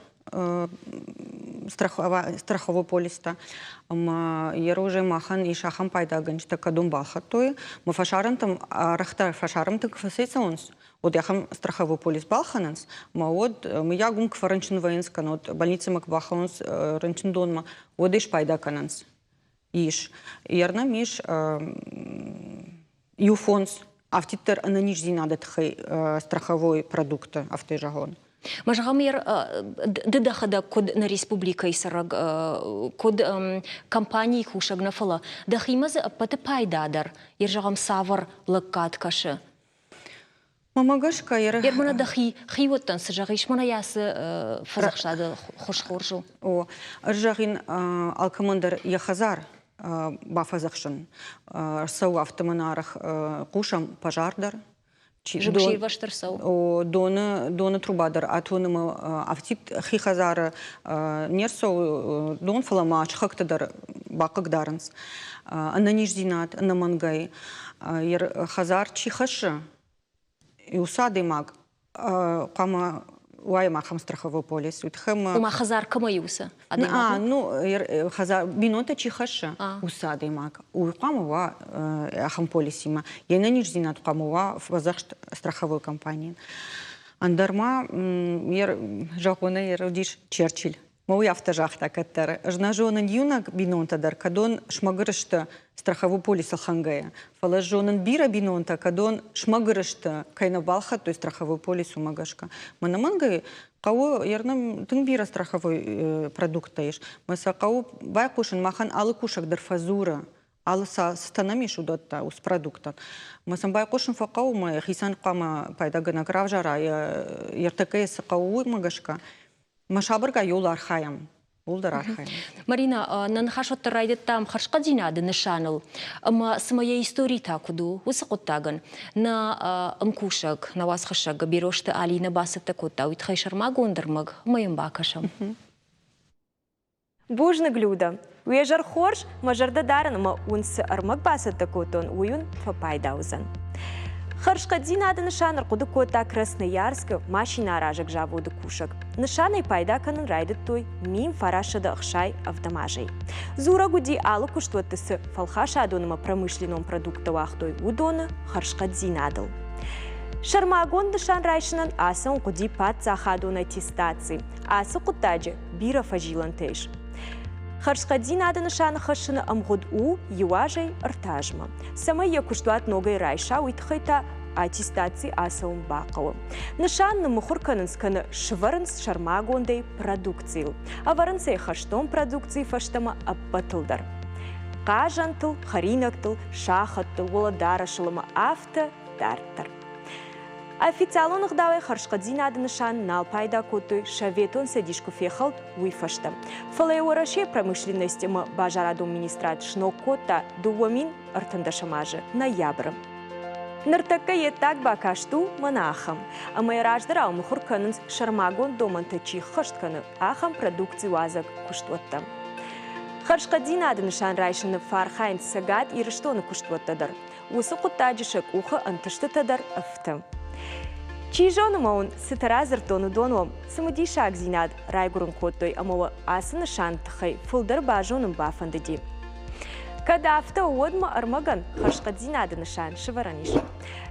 страховой полистӕ. Ӕмӕ йӕ розӕ махӕн ис ахӕм пайдагӕнджытӕ, кӕдон балхӕдтой. Мӕ фӕсарӕнтӕм арӕхдӕр фӕсарӕнты куы фӕцӕйцӕуынц, уӕд ахӕм страховой полис балхӕнынц, ӕмӕ уӕд мыййаг уым куы фӕрынчын вӕййынц, кӕнӕ уӕд больницӕмӕ куы бахауынц рынчындонмӕ, уӕд ӕй спайда кӕнынц. Ис. Ернӕм ис иу фондз афтиддӕр ӕнӕниздзинады тыххӕй страховой продукты, афтӕ зӕгъон. Ма зӕгъӕм, ды дӕхӕдӕг куыд нӕ республикӕйы цӕрӕг, куыд компанийы кусӕг нӕ, фӕлӕ дӕхимӕ дзы ӕппӕты пайдадӕр, йе зӕгъӕм, цавӕр лӕггад кӕсы? Мӕмӕ гӕсгӕ Ермана дӕхи хиуӕттӕн цы зӕгъис, мӕнӕ ацы фӕдзӕхсады хуыз хорз у. О, ӕз зӕгъин, алкӕмӕн дӕр йӕ хӕдзар бафӕдзӕхсын. Ӕрцӕуы афтӕ мӕн арӕх хъусӕм пожар дӕр. Зынгсирвӕзт ӕрцӕуы. О, доны, доны труба дӕр атоны мӕ афтид хи хӕдзары не рцӕуы дон, фӕлӕ ма сыхӕгты дӕр бахъыгдарынц. Ӕнӕниздзинад ӕнӕмӕнгӕй. Хӕдзар чи хӕссы, уыцы адӕймаг хъуамӕ уайӕм ахӕм страховой полис. Уый тыххӕй Ома хӕдзар кӕмӕй уыцы адӕймаг? Ну, хӕдзар бинонтӕ чи хӕссы, уыцы адӕймаг. Уый хъуамӕ уа ахӕм полисимӕ. Йе нӕниздзинад хъуамӕ уа фӕдзӕхст страховой компанийӕн. Ӕндӕр ма зӕгъонӕй уыдис Черчилль. Мӕ уый афтӕ загъта кӕддӕр. Ӕз нӕ зонын иунӕг бинонтӕ дӕр, кӕдон смӕгуыр сты страховой полис ӕлхӕнгӕйӕ. Фӕлӕ ӕз зонын бирӕ бинонтӕ, кӕдон смӕгуыр сты, кӕй нӕ балхӕдтой страховой полис, уымӕ гӕсгӕ. Мӕн ӕнӕмӕнгӕй хъӕуы, ернӕм тынг бирӕ страховой продукттӕ ис. Мӕ сӕ хъӕуы байхъусын, махӕн алы кусӕг дӕр фӕдзуры, алы цытӕ нӕм ис, уыдӕттӕ, уыцы продукттӕн. Мӕ сын байхъусын фӕхъӕуы, мӕ хицӕн хъуамӕ пайдагӕнӕг равзара, йе ртӕккӕ цы хъӕуы, уымӕ гӕсгӕ. Мӕ сабыргай ууыл архайӕм. Ууыл дӕр архайӕм. Марина, нӕ ныхас уӕддӕр райдыдтам хӕрзхъӕддзинады нысаныл. Ӕмӕ цымӕ йӕ истори та куыд у уыцы хъуыддагӕн? Нӕ ӕмкусӕг, нӕ уацхӕссӕг Берозты Алинӕ бацӕттӕ кодта уый тыххӕй сӕрмагонд ӕрмӕг ӕмӕ йӕм бакӕсӕм. Бузныг, Люда. Уе зӕр хорз, мӕ зӕрдӕ дарын ӕмӕ уын цы ӕрмӕг бацӕттӕ кодтон, уый уын фӕпайда уыдзӕн. Хӕрзхъӕддзинады нысан ӕрхъуыды кодта Красноярскы машинӕаразӕг заводы кусӕг. Нысанӕй пайда кӕнын райдыдтой 1967 азӕй. Дзурӕг уыди, алы куыстуӕтты цы фӕлхасадон ӕмӕ промышленнон продукттӕ уагътой, уыдоны хӕрзхъӕддзинадыл. Сӕрмагонд нысан райсынӕн ацӕуын хъуыди паддзахадон аттестаци. Ацы хъуыддаджы бирӕ фӕзилӕнтӕ ис. Хӕрзхъӕддзинады нысаны хӕссыны ӕмгъуыд у иу азӕй ӕртӕ азмӕ. Цӕмӕй йӕ куыстуат ногӕй райса, уый тыххӕй та аттестаци ацӕуын бахъӕуы. Нысан ныммыхуыр кӕнынц кӕнӕ сывӕрынц сӕрмагондӕй продукцийыл. Ӕвӕрынц ӕй хӕстон продукцийы фӕстӕмӕ ӕппӕтыл дӕр. Хъазӕнтыл, хӕринӕгтыл, сахӕттыл, уӕлӕдарӕсыл ӕмӕ афтӕ дарддӕр. Официалон ӕгъдауӕй хӕрзхъӕддзинады нысан нал пайда кодтой Советон Цӕдис куы фехӕлд, уый фӕстӕ. Фӕлӕ Уӕрӕсейы промышленность ӕмӕ базарадон министрад сног кодта 2013 азы ноябры. Ныртӕккӕ йе ддаг бакаст у мӕнӕ ахӕм. Ӕмӕ йӕ раздӕрау мыхуыр кӕнынц сӕрмагонд домӕнтӕ чи ххӕст кӕны, ахӕм продукциуадзӕг куыстуӕттӕ. Хӕрзхъӕддзинады нысан райсыны фӕархайынц Цӕгат Ирыстоны куыстуӕттӕ дӕр. Уыцы хъуыддаджы сӕ къухы ӕнтыстытӕ дӕр ӕфты. Чи зоны ма уын цытӕ радзырдтон, уыдон уӕм цымыдисагдзинад райгуырын кодтой ӕмӕ уӕ ацы нысаны тыххӕй фылдӕр базонын бафӕндыди. Кӕд афтӕ у, уӕд мӕ ӕрмӕгӕн хӕрзхъӕддзинады нысан сӕвӕрӕн ис.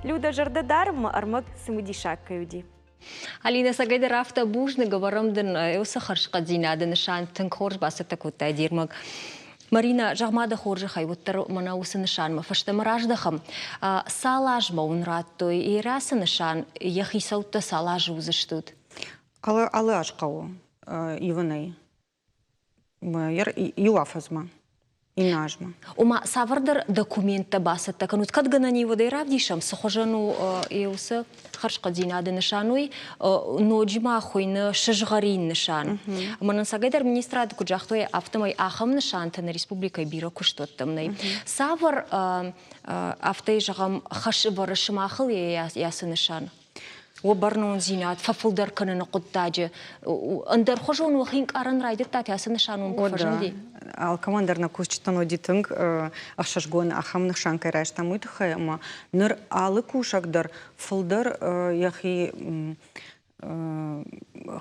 Людӕ зӕрдӕ дары мӕ ӕрмӕг цымыдисаг кӕй уыди. Алинӕ, цӕгӕйдӕр афтӕ бузныг ӕвӕрӕм дын уыцы хӕрзхъӕддзинады нысан тынг хорз бацӕттӕ кодтай де рмӕг. Марина, зӕгъ-ма дӕ хорзӕхӕй, уӕддӕр мӕнӕ уыцы нысанмӕ фӕстӕмӕ раздӕхӕм. Цал азмӕ уын радтой Ирӕсы нысан, йӕ хицӕуттӕ цал азы уыдзыстут? Алы, алы аз хъӕуы ивынӕй. Иу афӕдзмӕ, иннӕ азмӕ. Ома, цавӕрдӕр документтӕ бацӕттӕ кӕнут, кӕд гӕнӕн и, уӕд ӕй равдисӕм, цы хуызӕн у уыцы хӕрзхъӕддзинады нысан, уый ноджы ма хуыйны сызгъӕрин нысан. Ӕмӕ нын цӕгӕйдӕр министрады куыд загътой, афтӕмӕй ахӕм нысантӕ нӕ республикӕйы бирӕ куыстуӕттӕм нӕй. Цавӕр, афтӕ зӕгъӕм, хӕс ӕвӕры сымахыл йӕ ацы нысан? Уӕ бӕрнондзинад фӕфылдӕр кӕныны хъуыддаджы ӕндӕрхуызон уӕхи ӕнкъарӕн райдыдтат, ацы нысан уын куы фӕзынди? Алкӕмӕн дӕр нӕ кусджытӕн уыди тынг ӕхсызгон ахӕм нысан кӕй райстам, уый тыххӕй, ӕмӕ ныр алы кусӕг дӕр фылдӕр йӕхи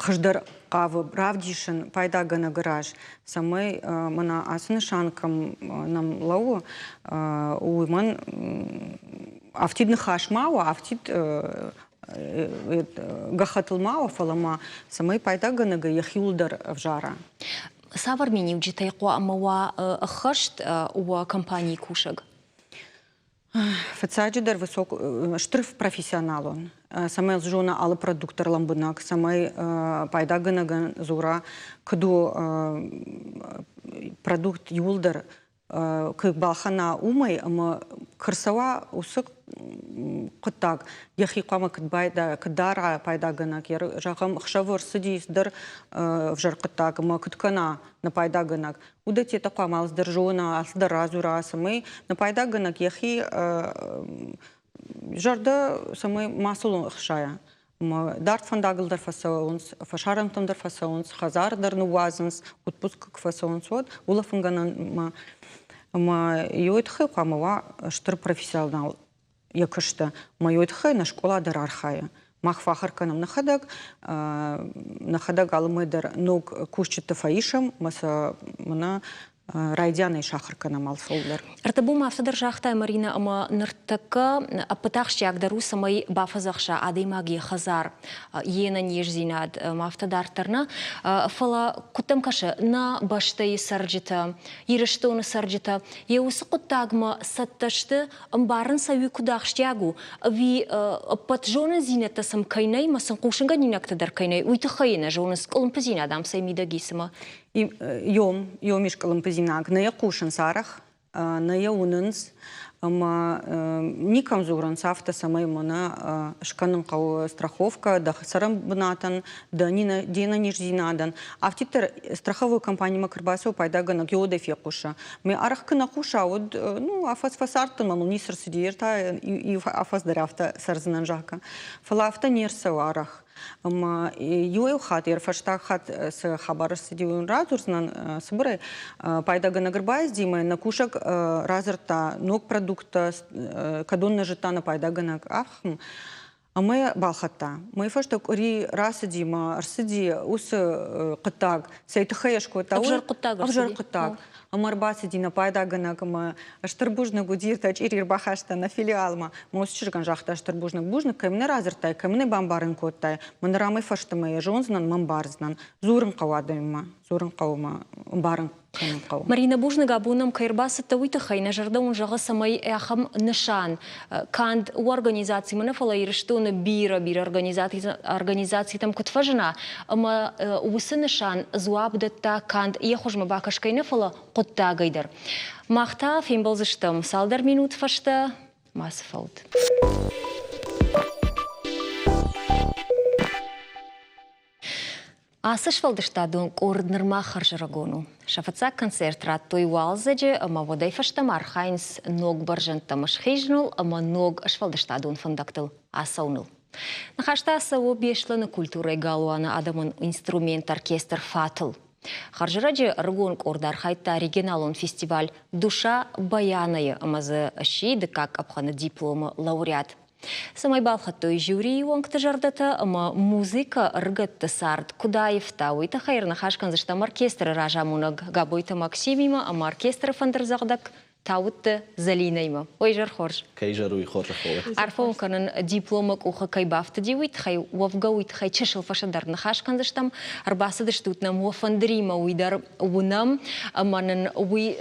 хуыздӕр хъавы равдисын пайдагӕнӕгы раз, цӕмӕй мӕнӕ ацы нысан кӕм нӕм лӕууы, уымӕн афтид ныхас ма уа, афтид гӕххӕттыл ма уа, фӕлӕ ма цӕмӕй пайдагӕнӕгы йӕхиуыл дӕр ӕвзара. Цавӕр миниуджытӕй хъуамӕ уа ӕххӕст уӕ компанийы кусӕг? Фыццаджыдӕр высок, стыр профессионалон, цӕмӕй зона алы продукт дӕр лӕмбынӕг, цӕмӕй пайдагӕнӕгӕн дзура, куыд у продукт иууылдӕр куы балхӕна уымӕй ӕмӕ куы рцӕуа уыцы хъуыддаг, йӕхи хъуамӕ куыд куыд дара пайдагӕнӕг, зӕгъӕм, ӕхсӕвы ӕрцыди цыдӕр ӕвзӕр хъуыддаг ӕмӕ куыд кӕна нӕ пайдагӕнӕг, уыдӕттӕ хъуамӕ алцыдӕр зона, алцыдӕр радзура, цӕмӕй нӕ пайдагӕнӕг йӕхи зӕрдӕ цӕмӕй мацӕуыл ӕхсайа. Ӕмӕ дард фӕндагыл дӕр фӕцӕуынц, фӕсарӕнтӕм дӕр фӕцӕуынц, хӕдзар дӕр ныууадзынц, отпуск куы фӕцӕуынц, уӕд улӕфынгӕнӕнмӕ. Ӕмӕ йой тыххӕй хъуамӕ уа стыр профессионал йӕ куысты. Ӕмӕ йой тыххӕй нӕ скъола дӕр архайы. Мах фӕхӕр кӕнӕм нӕхӕдӕг, нӕхӕдӕг алымӕй дӕр ног кусджыты фӕисӕм ӕмӕ сӕ мӕнӕ райдианӕй сахуыр кӕнӕм алцӕуылдӕр. Ӕртӕбон афтӕ дӕр загътай, Маринӕ, ӕмӕ ныртӕккӕ ӕппӕт ахсджиагдӕр у, цӕмӕй бафӕдзӕхса адӕймаг йӕ хӕдзар, йе нӕниздзинад ӕмӕ афтӕ дарддӕр нӕ. Фӕлӕ куыд дӕм кӕсы, нӕ бӕстӕйы цӕрджытӕ, Ирыстоны цӕрджытӕ йӕ уыцы хъуыддагмӕ цӕттӕ сты, ӕмбарын сӕ уый куыд ахсджиаг у, ӕви ӕппӕт зонындзинӕдтӕ сӕм кӕй нӕй ӕмӕ сын хъусынгӕнинӕгтӕ дӕр кӕй нӕй, уый тыххӕй нӕ зонынц, къуылымпыдзинад ам цӕй мидӕг и цымӕ? Йом, йом ис къуылымпыдзинад. Нӕ йӕ хъусынц арӕх, нӕ йӕ уынынц ӕмӕ никӕм дзурынц афтӕ, цӕмӕй мӕнӕ скӕнын хъӕуы страховкӕ дӕ цӕрӕн бынатӕн, дӕ де нӕниздзинадӕн. Афтиддӕр страховой компанимӕ куы рбацӕуы пайдагӕнӕг, йодӕй фехъусы. Мӕ арӕх куы нӕ хъуса, уӕд ну, афӕдз фӕцардтӕн, мӕ мыл ницы рцыди, ӕртӕ иу афӕдз дӕр афтӕ цӕрдзынӕн, зӕгъгӕ. Фӕлӕ афтӕ не рцӕуы арӕх. Ӕмӕ иуӕй хатт, йӕ фӕстаг хатт цы хабар ӕрцыди, уый радзурдзынӕн цыбырӕй. Пайдагӕнӕг ӕрбаиздимӕ нӕ кусӕг радзырдта ног продукттӕ, кӕдон нӕ зыдта нӕ пайдагӕнӕг ахӕм. Ӕмӕ йӕ балхӕдта. Мӕй фӕстӕ къуыри рацыди мӕ ӕрцыди уыцы хъуыддаг. Цӕй тыххӕй йӕ скодта? Ӕвзӕр хъуыддаг. Ӕвзӕр хъуыддаг. Ӕмӕ ӕрбацыди нӕ пайдагӕнӕг ӕмӕ стыр бузныг уыди, чъири ӕрбахаста нӕ филиалмӕ. Мӕ уыцы чызгӕн загъта стыр бузныг. Бузныг, кӕм нӕ радзырдтай, кӕм нӕ бамбарын кодтай. Мӕн рамӕй фӕстӕмӕ йӕ зондзынӕн, мӕ ӕмбардзынӕн. Дзурын хъӕуы адӕмимӕ, дзурын хъӕуы мӕ ӕмбарын кӕнын хъӕуы. Марина, бузныг, абон нӕм кӕй ӕрбацыдтӕ, уый тыххӕй. Нӕ зӕрдӕ уын зӕгъы, цӕмӕй ахӕм нысан канд у организацимӕ нӕ, фӕлӕ Ирыстоны бирӕ-бирӕ организацитӕм куыд фӕзына, ӕмӕ уыцы нысан дзуапп дӕтта канд йӕ хуызмӕ бакӕсгӕ нӕ, фӕлӕ хъуыддагӕй дӕр. Мах та фембӕлдзыстӕм цалдӕр минут фӕстӕ. Мацы фӕут. Ацы сфӕлдыстадон къорд нырма хӕрзӕрыгон у. Сӕ фыццаг концерт радтой уалдзӕджы ӕмӕ уӕдӕй фӕстӕмӕ архайынц ног бӕрзӕндтӕм схизыныл ӕмӕ ног сфӕлдыстадон фӕндӕгтыл ацӕуыныл. Ныхас та цӕуы Беслӕны культурӕйы галуаны адӕмон инструмент оркестр «Фатыл». Хӕрзӕрӕджы ӕрыгон къорд архайдта регионалон фестиваль «Душа баяна-йы» ӕмӕ дзы сси дыккаг къӕпхӕны дипломы лауреат. Цӕмӕй балхӕдтой жюрийы уӕнгты зӕрдӕтӕ ӕмӕ музыкӕ ӕрыгӕтты цард куыд аивта, уый тыххӕй ӕрныхас кӕндзыстӕм оркестры разамонӕг Габойты Максимимӕ ӕмӕ оркестры фӕндырдзӕгъдӕг Тауытты Зӕлинӕимӕ. Ой, изӕр хорз. Кӕй изӕр, уый хорзӕх уӕд. Арфӕ уын кӕнын, дипломы къухы кӕй бафтыди, уый тыххӕй. Уӕвгӕ, уый тыххӕй чысыл фӕсӕддӕр ныхас кӕндзыстӕм. Ӕрбацыдыстут нӕм уӕ фӕндыримӕ, уый дӕр уынӕм ӕмӕ нын уый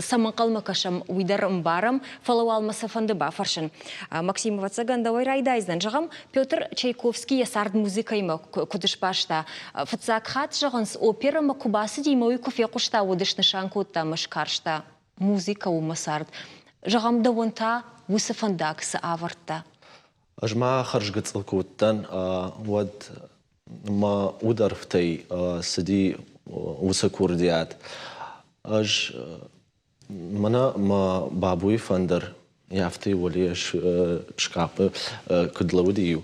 цӕмӕ ӕнхъӕлмӕ кӕсӕм, уый дӕр ӕмбарӕм. Фӕлӕ уал мӕ сӕ фӕнды бафӕрсын. Максим, ӕвӕццӕгӕн, дӕуӕй райдайдзӕн. Зӕгъӕм, Петр Чайковский йӕ цард музыкӕимӕ куыд сбаста. Фыццаг хатт, зӕгъынц, оперӕмӕ куы бацыди ӕмӕ уый куы фехъуыста, уӕд снысан кодта ӕмӕ скарста музыкӕ у мӕ цард. Зӕгъӕм, дӕуӕн та уыцы фӕндаг цы авӕрдта? Ӕз ма хӕрзгыцъыл куы уыдтӕн, уӕд мӕ удӕрфтӕй цыди уыцы курдиат. Ӕз Мӕнӕ мӕ бабуйы фӕндыр, афтӕ уӕле скъаппы куыд лӕууыди-иу.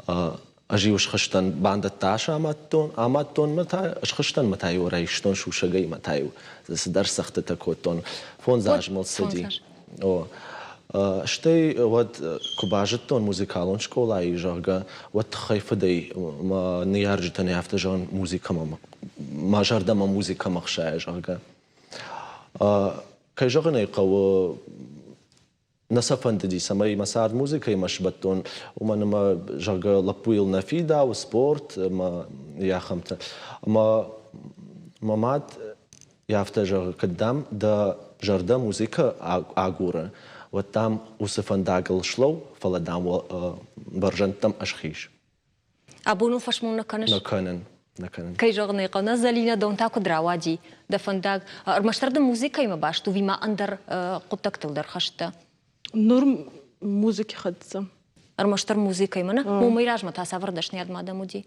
Ӕз-иу схызтӕн, бандӕттӕ самадтон, амадтон мӕ та, схызтӕн мӕ та-иу райстон сусӕгӕй мӕ та-иу цыдӕр цӕгъдтытӕ кодтон. Фондз азы мыл цыди. О. Стӕй уӕд куы базыдтон музыкалон скъолайы, зӕгъгӕ, уӕд тыххӕй-фыдӕй мӕ ныййарджытӕн афтӕ зӕгъын, музыкӕмӕ, мӕ зӕрдӕмӕ музыкӕмӕ хсайы, зӕгъгӕ. Кӕй зӕгъын ӕй хъӕуы, нӕ сӕ фӕндыди, цӕмӕй мӕ цард музыкӕимӕ сбӕттон, уымӕн ӕмӕ, зӕгъгӕ, лӕппуйыл нӕ фидауы спорт ӕмӕ ахӕмтӕ. Ӕмӕ мӕ мад афтӕ зӕгъы, кӕд, дам, дӕ зӕрдӕ музыкӕ агуры, уӕд, дам, уыцы фӕндагыл слӕуу, фӕлӕ, дам, бӕрзӕндтӕм ӕсхиз. Абон ыл фӕсмон нӕ кӕныс? Нӕ кӕнын. Нӕ кӕнын. Кӕй зӕгъын ӕй хъӕуы, нӕ Зӕлинӕ дон та куыд рауади дӕ фӕндаг? Ӕрмӕстдӕр дын музыкӕимӕ баст у, ӕви ма ӕндӕр хъуыддӕгтыл дӕр хӕст дӕ? Нур музыки хӕццӕ. Ӕрмӕстдӕр музыкӕимӕ, нӕ? Уымӕй размӕ та цавӕр дӕсныйадмӕ адӕм уыди?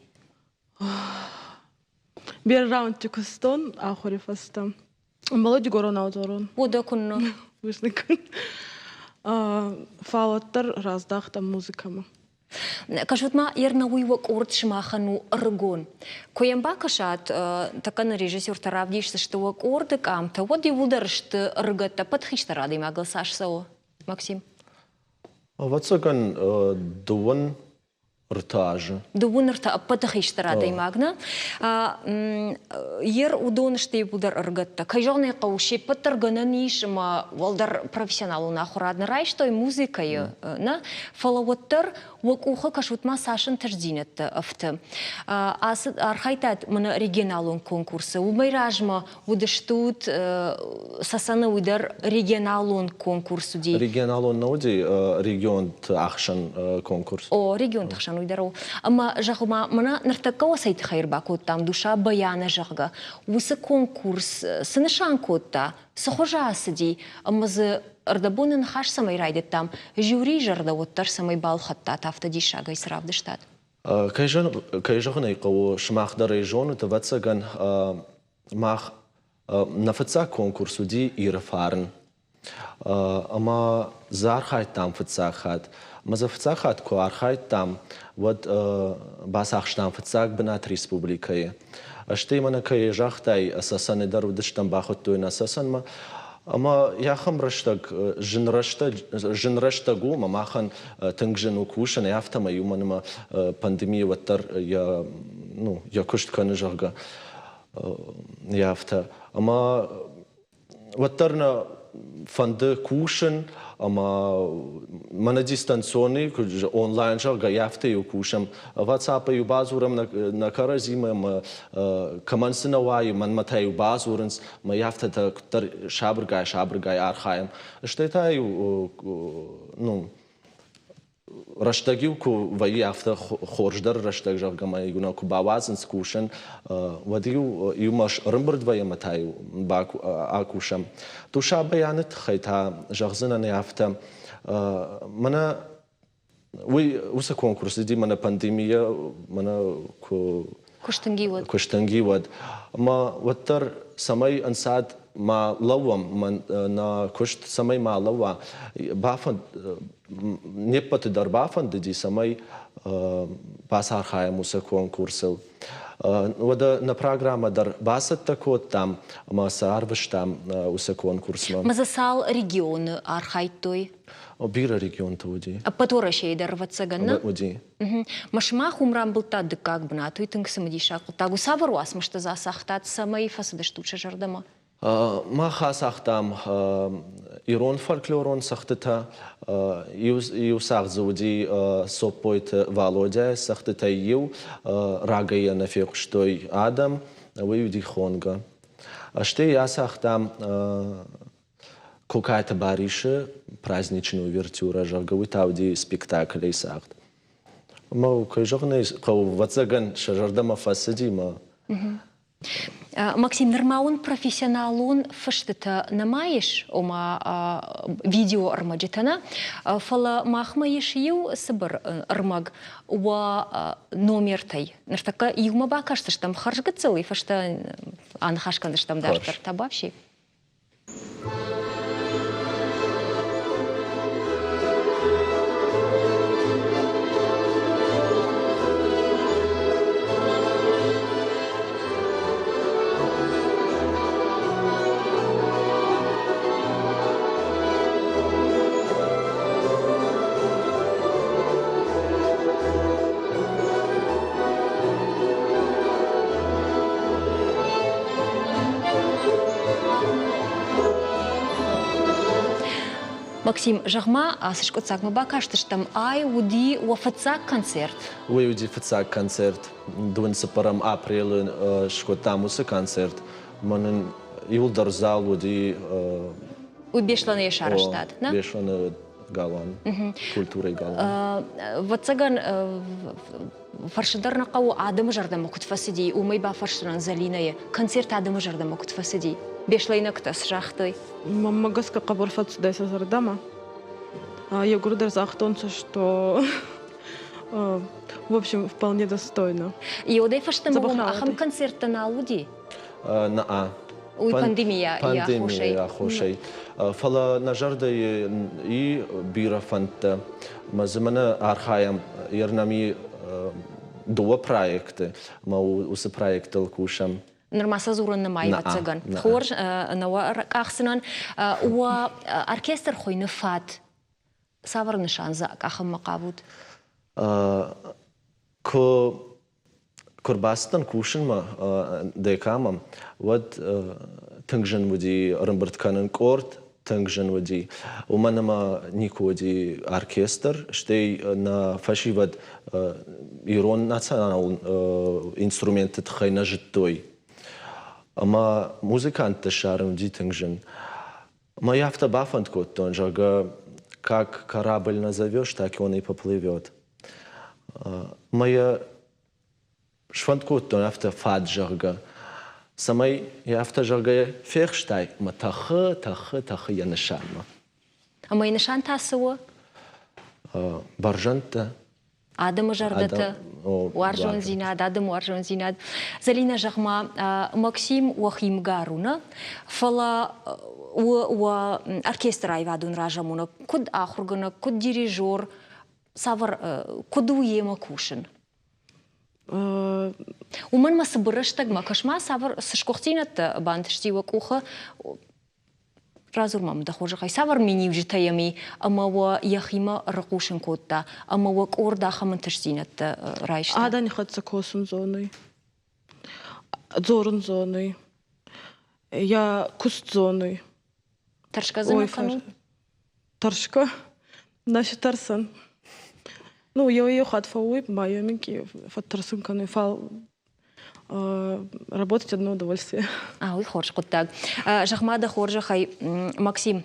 Берӕ раундти кустон ахури фӕстӕ. Ӕмбӕлы дигоронау дзорун. Уодӕ куннӕ. Бузныг. Фал уӕддӕр раздахтам музыкӕмӕ. Кӕсут ма, ернауый уӕ къорд сымахӕн у ӕрыгон. Куы йӕм бакӕсат, тӕккӕ нӕ режиссертӕ равдисдзысты уӕ къорды къамтӕ, уӕд иууылдӕр сты ӕрыгӕттӕ, ӕппӕт хистӕр адӕймагыл цас цӕуы, Максим? Ӕвӕццӕгӕн, дыууын ӕртӕ азы. Дыууын ӕртӕ ӕппӕты хистӕр адӕймаг, нӕ? Ер уыдон сты иууылдӕр ӕрыгӕттӕ. Кӕй зӕгъын ӕй хъӕуы, се ппӕт дӕр гӕнӕн ис ӕмӕ уӕлдӕр профессионалон ахуырад нӕ райстой музыкӕйы, нӕ? Фӕлӕ уӕддӕр уӕ къухы кӕсут ма цас ӕнтыстдзинӕдтӕ ӕфты. Ацы архайдтат мӕнӕ регионалон конкурсы. Уымӕй размӕ уыдыстут Цӕцӕны уый дӕр регионалон конкурс уыди. Регионалон нӕ уыди, регионты ӕхсӕн конкурс. О, регионты ӕхсӕн уый дӕр у. Ӕмӕ зӕгъ ма, мӕнӕ ныртӕккӕ уӕ цӕй тыххӕй ӕрбакодтам Душа Баяна, зӕгъгӕ, уыцы конкурс цы нысан кодта, цы хуызы ацыди, ӕмӕ дзы ӕрдӕбоны ныхас цӕмӕй райдыдтам, жюрийы зӕрдӕ уӕддӕр цӕмӕй балхӕдтат, афтӕ диссагӕй цы равдыстат? Кӕй зӕгъын ӕй хъӕуы, сымах дӕр ӕй зонут, ӕвӕццӕгӕн, мах нӕ фыццаг конкурс уыди Иры фарн. Ӕмӕ дзы архайдтам фыццаг хатт. Ӕмӕ дзы фыццаг хатт куы архайдтам, уӕд бацахстам фыццаг бынат республикӕйы. Стӕй мӕнӕ кӕй загътай, Цӕцӕны дӕр уыдыстӕм, бахуыдтой нӕ Цӕцӕнмӕ. Ӕмӕ ахӕм рӕстӕг зын рӕстӕг, зын рӕстӕг у, ӕмӕ махӕн тынг зын у кусын, афтӕмӕй уымӕн ӕмӕ пандемия уӕддӕр йӕ, ну, йӕ куыст кӕны, зӕгъгӕ. Афтӕ. Ӕмӕ уӕддӕр нӕ фӕнды кусын ӕмӕ мӕнӕ дистанционный онлайн, зӕгъгӕ, афтӕ-иу кусӕм. WhatsApp-ӕй-иу бадзурӕм нӕ кӕрӕдзимӕ ӕмӕ кӕмӕн цы нӕ уайы, мӕнмӕ та-иу бадзурынц, ӕмӕ афтӕтӕ куыддӕр сабыргай-сабыргай архайӕм. Стӕй та-иу ну, рӕстӕг-иу куы вӕййы афтӕ хорздӕр рӕстӕг, зӕгъгӕ, ӕмӕ-иу нӕ куы бауадзынц кусын, уӕд-иу иумӕ ӕрымбырд вӕййӕм ӕмӕ та-иу акусӕм. Душабаяны тыххӕй та зӕгъдзынӕн афтӕ, мӕнӕ уый уыцы конкурс уыди мӕнӕ пандемия мӕнӕ куы Куы стынг и уӕд. Куы стынг и уӕд. Ӕмӕ уӕддӕр цӕмӕй ӕнцад ма лӕууӕм, нӕ куыст цӕмӕй ма лӕууа, бафӕнд, не ппӕты дӕр бафӕндыди, цӕмӕй бацархайӕм уыцы конкурсыл. Уӕдӕ нӕ программӕ дӕр бацӕттӕ кодтам ӕмӕ сӕ арвыстам уыцы конкурсмӕ. Ӕмӕ дзы цал регионы архайдтой? Бирӕ регионты уыди. Ӕппӕт Уӕрӕсейы дӕр, ӕвӕццӕгӕн, нӕ? Уыди. Мӕ сымах уым рамбылдтат дыккаг бынат, уый тынг цымыдисаг хъуыддаг у. Цавӕр уацмыстӕ дзы ацагътат, цӕмӕй фӕцыдыстут сӕ зӕрдӕмӕ? Мах ацагътам ирон фольклорон цӕгъдтытӕ. Иу цагъд дзы уыди Соппойты Валодяйы цӕгъдтытӕй иу, рагӕй йӕ нӕ фехъуыстой адӕм, уый уыди хонгӕ. Стӕй ацагътам Кокайты Барисы праздничный увертюрӕ, зӕгъгӕ, уый та уыди спектаклӕй цагъд. Ӕмӕ, кӕй зӕгъын ӕй хъӕуы, ӕвӕццӕгӕн, сӕ зӕрдӕмӕ фӕцыди мӕ Максим, нырма уын профессионалон фыстытӕ нӕма ис, ома видеоӕрмӕджытӕ нӕ, фӕлӕ махмӕ ис иу цыбыр ӕрмӕг уӕ номертӕй. Ныртӕккӕ иумӕ бакӕсдзыстӕм хӕрзгыццыл, уый фӕстӕ аныхас кӕндзыстӕм дарддӕр. Табуафси. Максим, зӕгъ-ма, ацы скъуыддзагмӕ бакастыстӕм, ай уыди уӕ фыццаг концерт? Уый уыди фыццаг концерт. Дыууын цыппӕрӕм апрелы скодтам уыцы концерт. Мӕнӕн иуылдӕр зал уыди. Уый Беслӕны йӕ сарӕзтат, нӕ? Беслӕны галуан, культурӕйы галуан. Ӕвӕццӕгӕн, фӕрсын дӕр нӕ хъӕуы, адӕмы зӕрдӕмӕ куыд фӕцыди, уымӕй бафӕрсдзынӕн Зӕлинӕйы. Концерт адӕмы зӕрдӕмӕ куыд фӕцыди? Беслӕйнӕгтӕ цы загътой? Мӕнмӕ гӕсгӕ хъӕбӕр фӕцудӕй сӕ зӕрдӕмӕ. Еугур дӕр загътонцӕ, что в общем, вполне достойно. Иодӕй фӕстӕмӕ уым ахӕм концерттӕ нал уыди? Наа. Уый пандемия пандемияйы аххосӕй. Фӕлӕ нӕ зӕрдӕйы и бирӕ фӕндтӕ. Мӕ дзы мӕнӕ архайӕм ернами дыууӕ проекты, мӕ уыцы проектыл кусӕм. Нырма сӕ дзурын нымайы, ӕвӕццӕгӕн. Хорз, нӕ уӕ къахдзынӕн. Уӕ оркестр хуыйны Фат. Цавӕр нысан дзы къахынмӕ хъавут? Куы Куы рбацыдтӕн кусынмӕ декамӕ, уӕд тынг зын уыди ӕрӕмбырд кӕнын къорд, тынг зын уыди, уымӕн ӕмӕ никуы уыди оркестр, стӕй нӕ фӕсивӕд ирон националон инструментты тыххӕй нӕ зыдтой. Ӕмӕ музыкантты ссарын уыди тынг зын. Ӕмӕ йӕ афтӕ бафӕнд кодтон, зӕгъгӕ, как корабль назовешь, так он и поплывет. Мӕ йӕ сфӕнд кодтон афтӕ фӕд, зӕгъгӕ, цӕмӕй йӕ афтӕ зӕгъгӕ фехстай ӕмӕ тӕхы, тӕхы, тӕхы йӕ нысанмӕ. Ӕмӕ йӕ нысан та цы у? Бӕрзӕндтӕ. Адӕмы зӕрдӕтӕ, уарзондзинад, адӕмы уарзондзинад. Зӕлинӕ, зӕгъ-ма, Максим уӕхи мгар у, нӕ? Фӕлӕ уӕ оркестры аивадон разамонӕг куыд ахуыргӕнӕг, куыд дирижер, цавӕр куыд у йемӕ кусын? Уымӕн ма цыбыр рӕстӕгмӕ кӕс-ма, цавӕр цы сгуыхтдзинӕдтӕ бантысти уӕ къухы, радзур мӕм дӕ хорзӕхӕй, цавӕр миниуджытӕ йӕм и ӕмӕ уӕ йӕхимӕ ӕрыхъусын кодта ӕмӕ уӕ къорд ахӕм ӕнтыстдзинӕдтӕ райста? Адӕни хӕццӕ косун зонуй, дзорун зонуй, йӕ куст зонуй. Тӕрсгӕ дзы нӕ кӕнун? Тӕрсгӕ? Нӕ си тӕрсӕн. Ну, еуей хатт фӕууй, ма еу минкъий фӕттӕрсун кӕнуй, фал работать одно удовольствие. А, уый хорз хъуыддаг. Зӕгъ-ма дӕ хорзӕхӕй, Максим,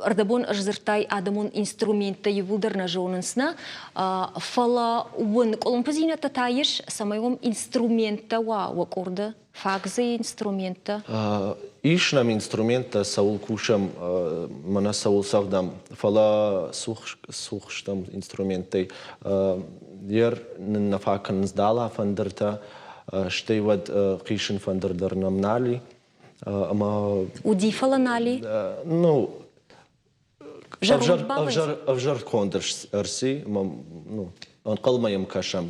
ӕрдӕбон ӕз дзырдтай адӕмон инструменттӕ иууылдӕр нӕ зонынц, нӕ, фӕлӕ уын къуылымпыдзинӕдтӕ та ис, цӕмӕй уӕм инструменттӕ уа уӕ къорды? Фаг дзы инструменттӕ? Ис нӕм инструменттӕ, цӕуыл кусӕм, мӕнӕ цӕуыл цӕгъдӕм, фӕлӕ цух стӕм инструменттӕй. Ер нын нӕ фаг кӕнынц дала фӕндыртӕ, стӕй уӕд хъисын фӕндыр дӕр нӕм нал и. Ӕмӕ Уыди, фӕлӕ нал и? Ну, ӕвзӕр конд ӕрци, ну, ӕнхъӕлмӕ йӕм кӕсӕм.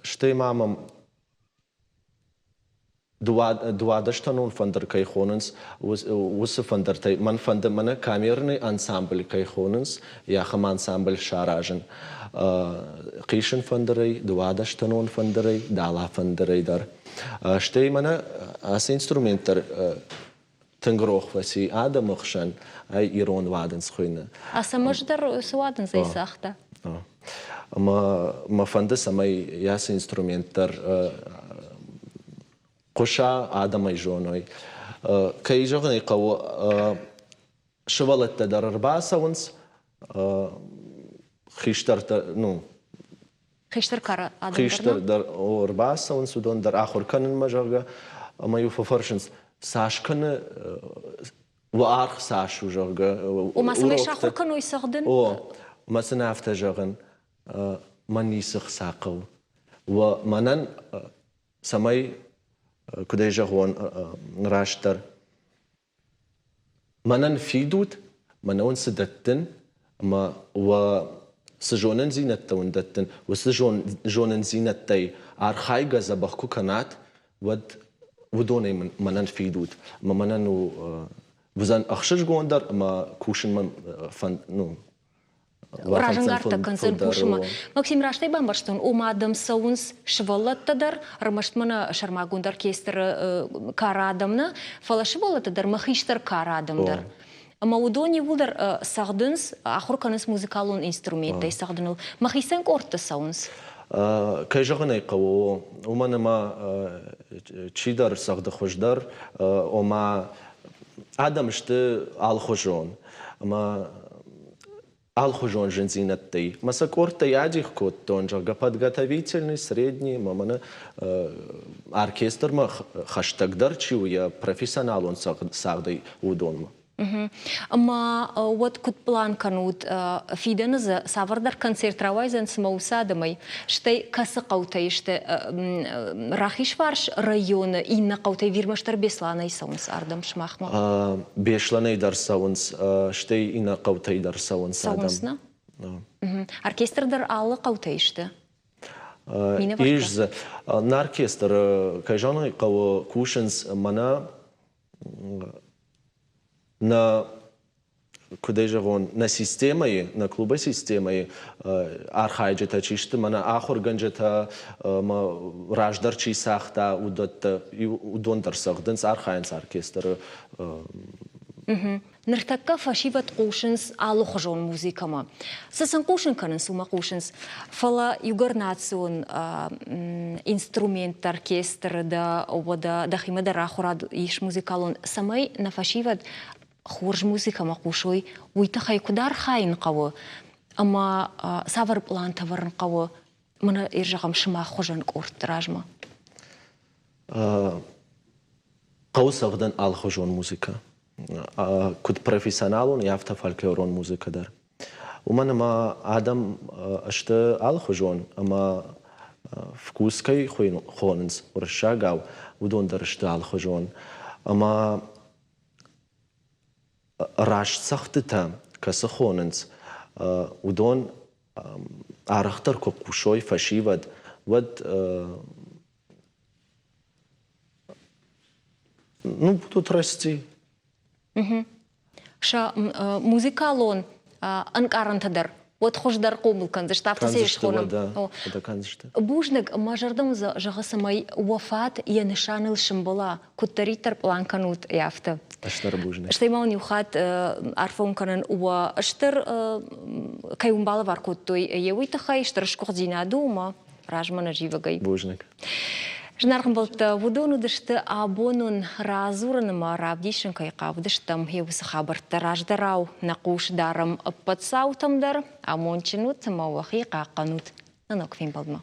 Стӕй ма мӕм Дуадӕстӕнон фӕндыр кӕй хонынц, уыцы фӕндыртӕй мӕн фӕнды мӕнӕ камерный ансамбль кӕй хонынц, ахӕм ансамбль саразын. Хъисын фӕндырӕй, дуадӕстӕнон фӕндырӕй, дала фӕндырӕй дӕр. Стӕй мӕнӕ ацы инструмент дӕр тынг рох фӕци адӕмы хсӕн, ай ирон уадындз хуыйны. Ацӕмӕз дӕр цы уадындзӕй цагъта? Ӕмӕ мӕ фӕнды, цӕмӕй ацы инструмент дӕр хъуыса, адӕмӕй зоной. Кӕй зӕгъын ӕй хъӕуы, сывӕллӕттӕ дӕр ӕрбацӕуынц, хистӕртӕ, ну, Хистӕр кары адӕм хистӕр дӕр ӕрбацӕуынц, уыдон дӕр ахуыр кӕнынмӕ, зӕгъгӕ, ӕмӕ-иу фӕфӕрсынц, цас кӕны уӕ аргъ цас у, зӕгъгӕ. Ома, цӕмӕй сахуыр кӕной цӕгъдын? О, мӕ сын афтӕ зӕгъын, мӕн ницы хца хъӕуы. Уӕ мӕнӕн цӕмӕй, куыдӕй зӕгъон, растдӕр, Мӕнӕн фидут, мӕнӕ уын цы дӕттын ӕмӕ уӕ цы зонындзинӕдтӕ уын дӕттын, уыцы зонындзинӕдтӕй архайгӕ дзӕбӕх куы кӕнат, уӕд уыдонӕй мӕнӕн фидут. Ӕмӕ мӕнӕн у уыдзӕн ӕхсызгондӕр ӕмӕ кусынмӕ фӕнд, ну, Разӕнгардтӕ кӕндзӕн кусынмӕ. Максим, растӕй бамбӕрстон, ома адӕм цӕуынц сывӕллӕттӕ дӕр, ӕрмӕст мӕнӕ сӕрмагонд оркестры кары адӕм нӕ, фӕлӕ сывӕллӕттӕ дӕр мӕ хистӕр кары адӕм дӕр. Ӕмӕ уыдон иууылдӕр цӕгъдынц, ахуыр кӕнынц музыкалон инструменттӕй цӕгъдыныл. Мӕхицӕн къордты цӕуынц. Кӕй зӕгъын ӕй хъӕуы, уымӕн ӕмӕ чидӕр цӕгъды хуыздӕр, ома адӕм сты алыхуызон. Ӕмӕ алыхуызон зындзинӕдтӕй. Мӕ сӕ къордтӕй адих кодтон, зӕгъгӕ, подготовительный, средний, ӕмӕ мӕнӕ оркестрмӕ хӕстӕгдӕр чи у йӕ профессионалон цагъдӕй, уыдонмӕ. Ӕмӕ уӕд куыд пълан кӕнут, фидӕны дзы цавӕрдӕр концерт рауайдзӕн цымӕ уыцы адӕмӕй? Стӕй кӕцы хъӕутӕй сты Рахизфарс районы иннӕ хъӕутӕй ӕрмӕстдӕр Беслӕнӕй цӕуынц ардӕм сымахмӕ? Беслӕнӕй дӕр цӕуынц, стӕй иннӕ хъӕутӕй дӕр цӕуынц адӕм. Цӕуынц, нӕ? Оркестр дӕр алы хъӕутӕй сты? Ис дзы. Нӕ оркестры, кӕй зӕгъын ӕй хъӕуы, кусынц мӕнӕ нӕ куыд ӕй зӕгъон, нӕ системӕйы, нӕ клубы системӕйы архайджытӕ чи сты, мӕнӕ ахуыргӕнджытӕ ӕмӕ раздӕр чи цагъта, уыдӕттӕ, уыдон дӕр цӕгъдынц, архайынц оркестры. Ныртӕккӕ фӕсивӕд хъусынц алыхуызон музыкӕмӕ. Цы сын хъусын кӕнынц, уымӕ хъусынц. Фӕлӕ иугӕр национ инструментты оркестры дӕ, уӕдӕ дӕхимӕ дӕр ахуырад ис музыкалон, цӕмӕй нӕ фӕсивӕд хорз музыкӕмӕ хъусой, уый тыххӕй куыд архайын хъӕуы ӕмӕ цавӕр пълантӕ ӕвӕрын хъӕуы, мӕнӕ зӕгъӕм, сымах хуызӕн къордты размӕ? Хъӕуы цӕгъдӕн алыхуызон музыкӕ. Куыд профессионалон, афтӕ фольклорон музыкӕ дӕр. Уымӕн ӕмӕ адӕм сты алыхуызон ӕмӕ вкус кӕй хонынц уырыссагау, уыдон дӕр сты алыхуызон. Ӕмӕ раст цӕгъдтытӕ кӕцы хонынц, уыдон арӕхдӕр куы хъусой фӕсивӕд, уӕд ну, будут расти. Сӕ музыкалон ӕнкъарӕнтӕ дӕр уӕд хуыздӕр хъомыл кӕндзысты, афтӕ сӕ схонӕм. Бузныг, мӕ зӕрдӕ уын зӕгъы, цӕмӕй уӕ фат йӕ нысаныл сымбӕла, куыддӕриддӕр пълан кӕнут, афтӕ. Стыр бузныг. Стӕй ма уын иу хатт арфӕ уын кӕнын уӕ стыр, кӕй уын балӕвар кодтой, йе уый тыххӕй стыр сгуыхтдзинад у ӕмӕ размӕ нӕ зивӕгӕй. Бузныг. Зынаргъ ӕмбӕлттӕ, уыдон уыдысты абон уын радзурын ӕмӕ равдисын кӕй хъавыдыстӕм, йӕ уыцы хабӕрттӕ раздӕрау нӕ хъус дарӕм ӕппӕт цаутӕм дӕр. Амондджын ут ӕмӕ уӕхи хъахъхъӕнут. Нӕ ног фембӕлдмӕ.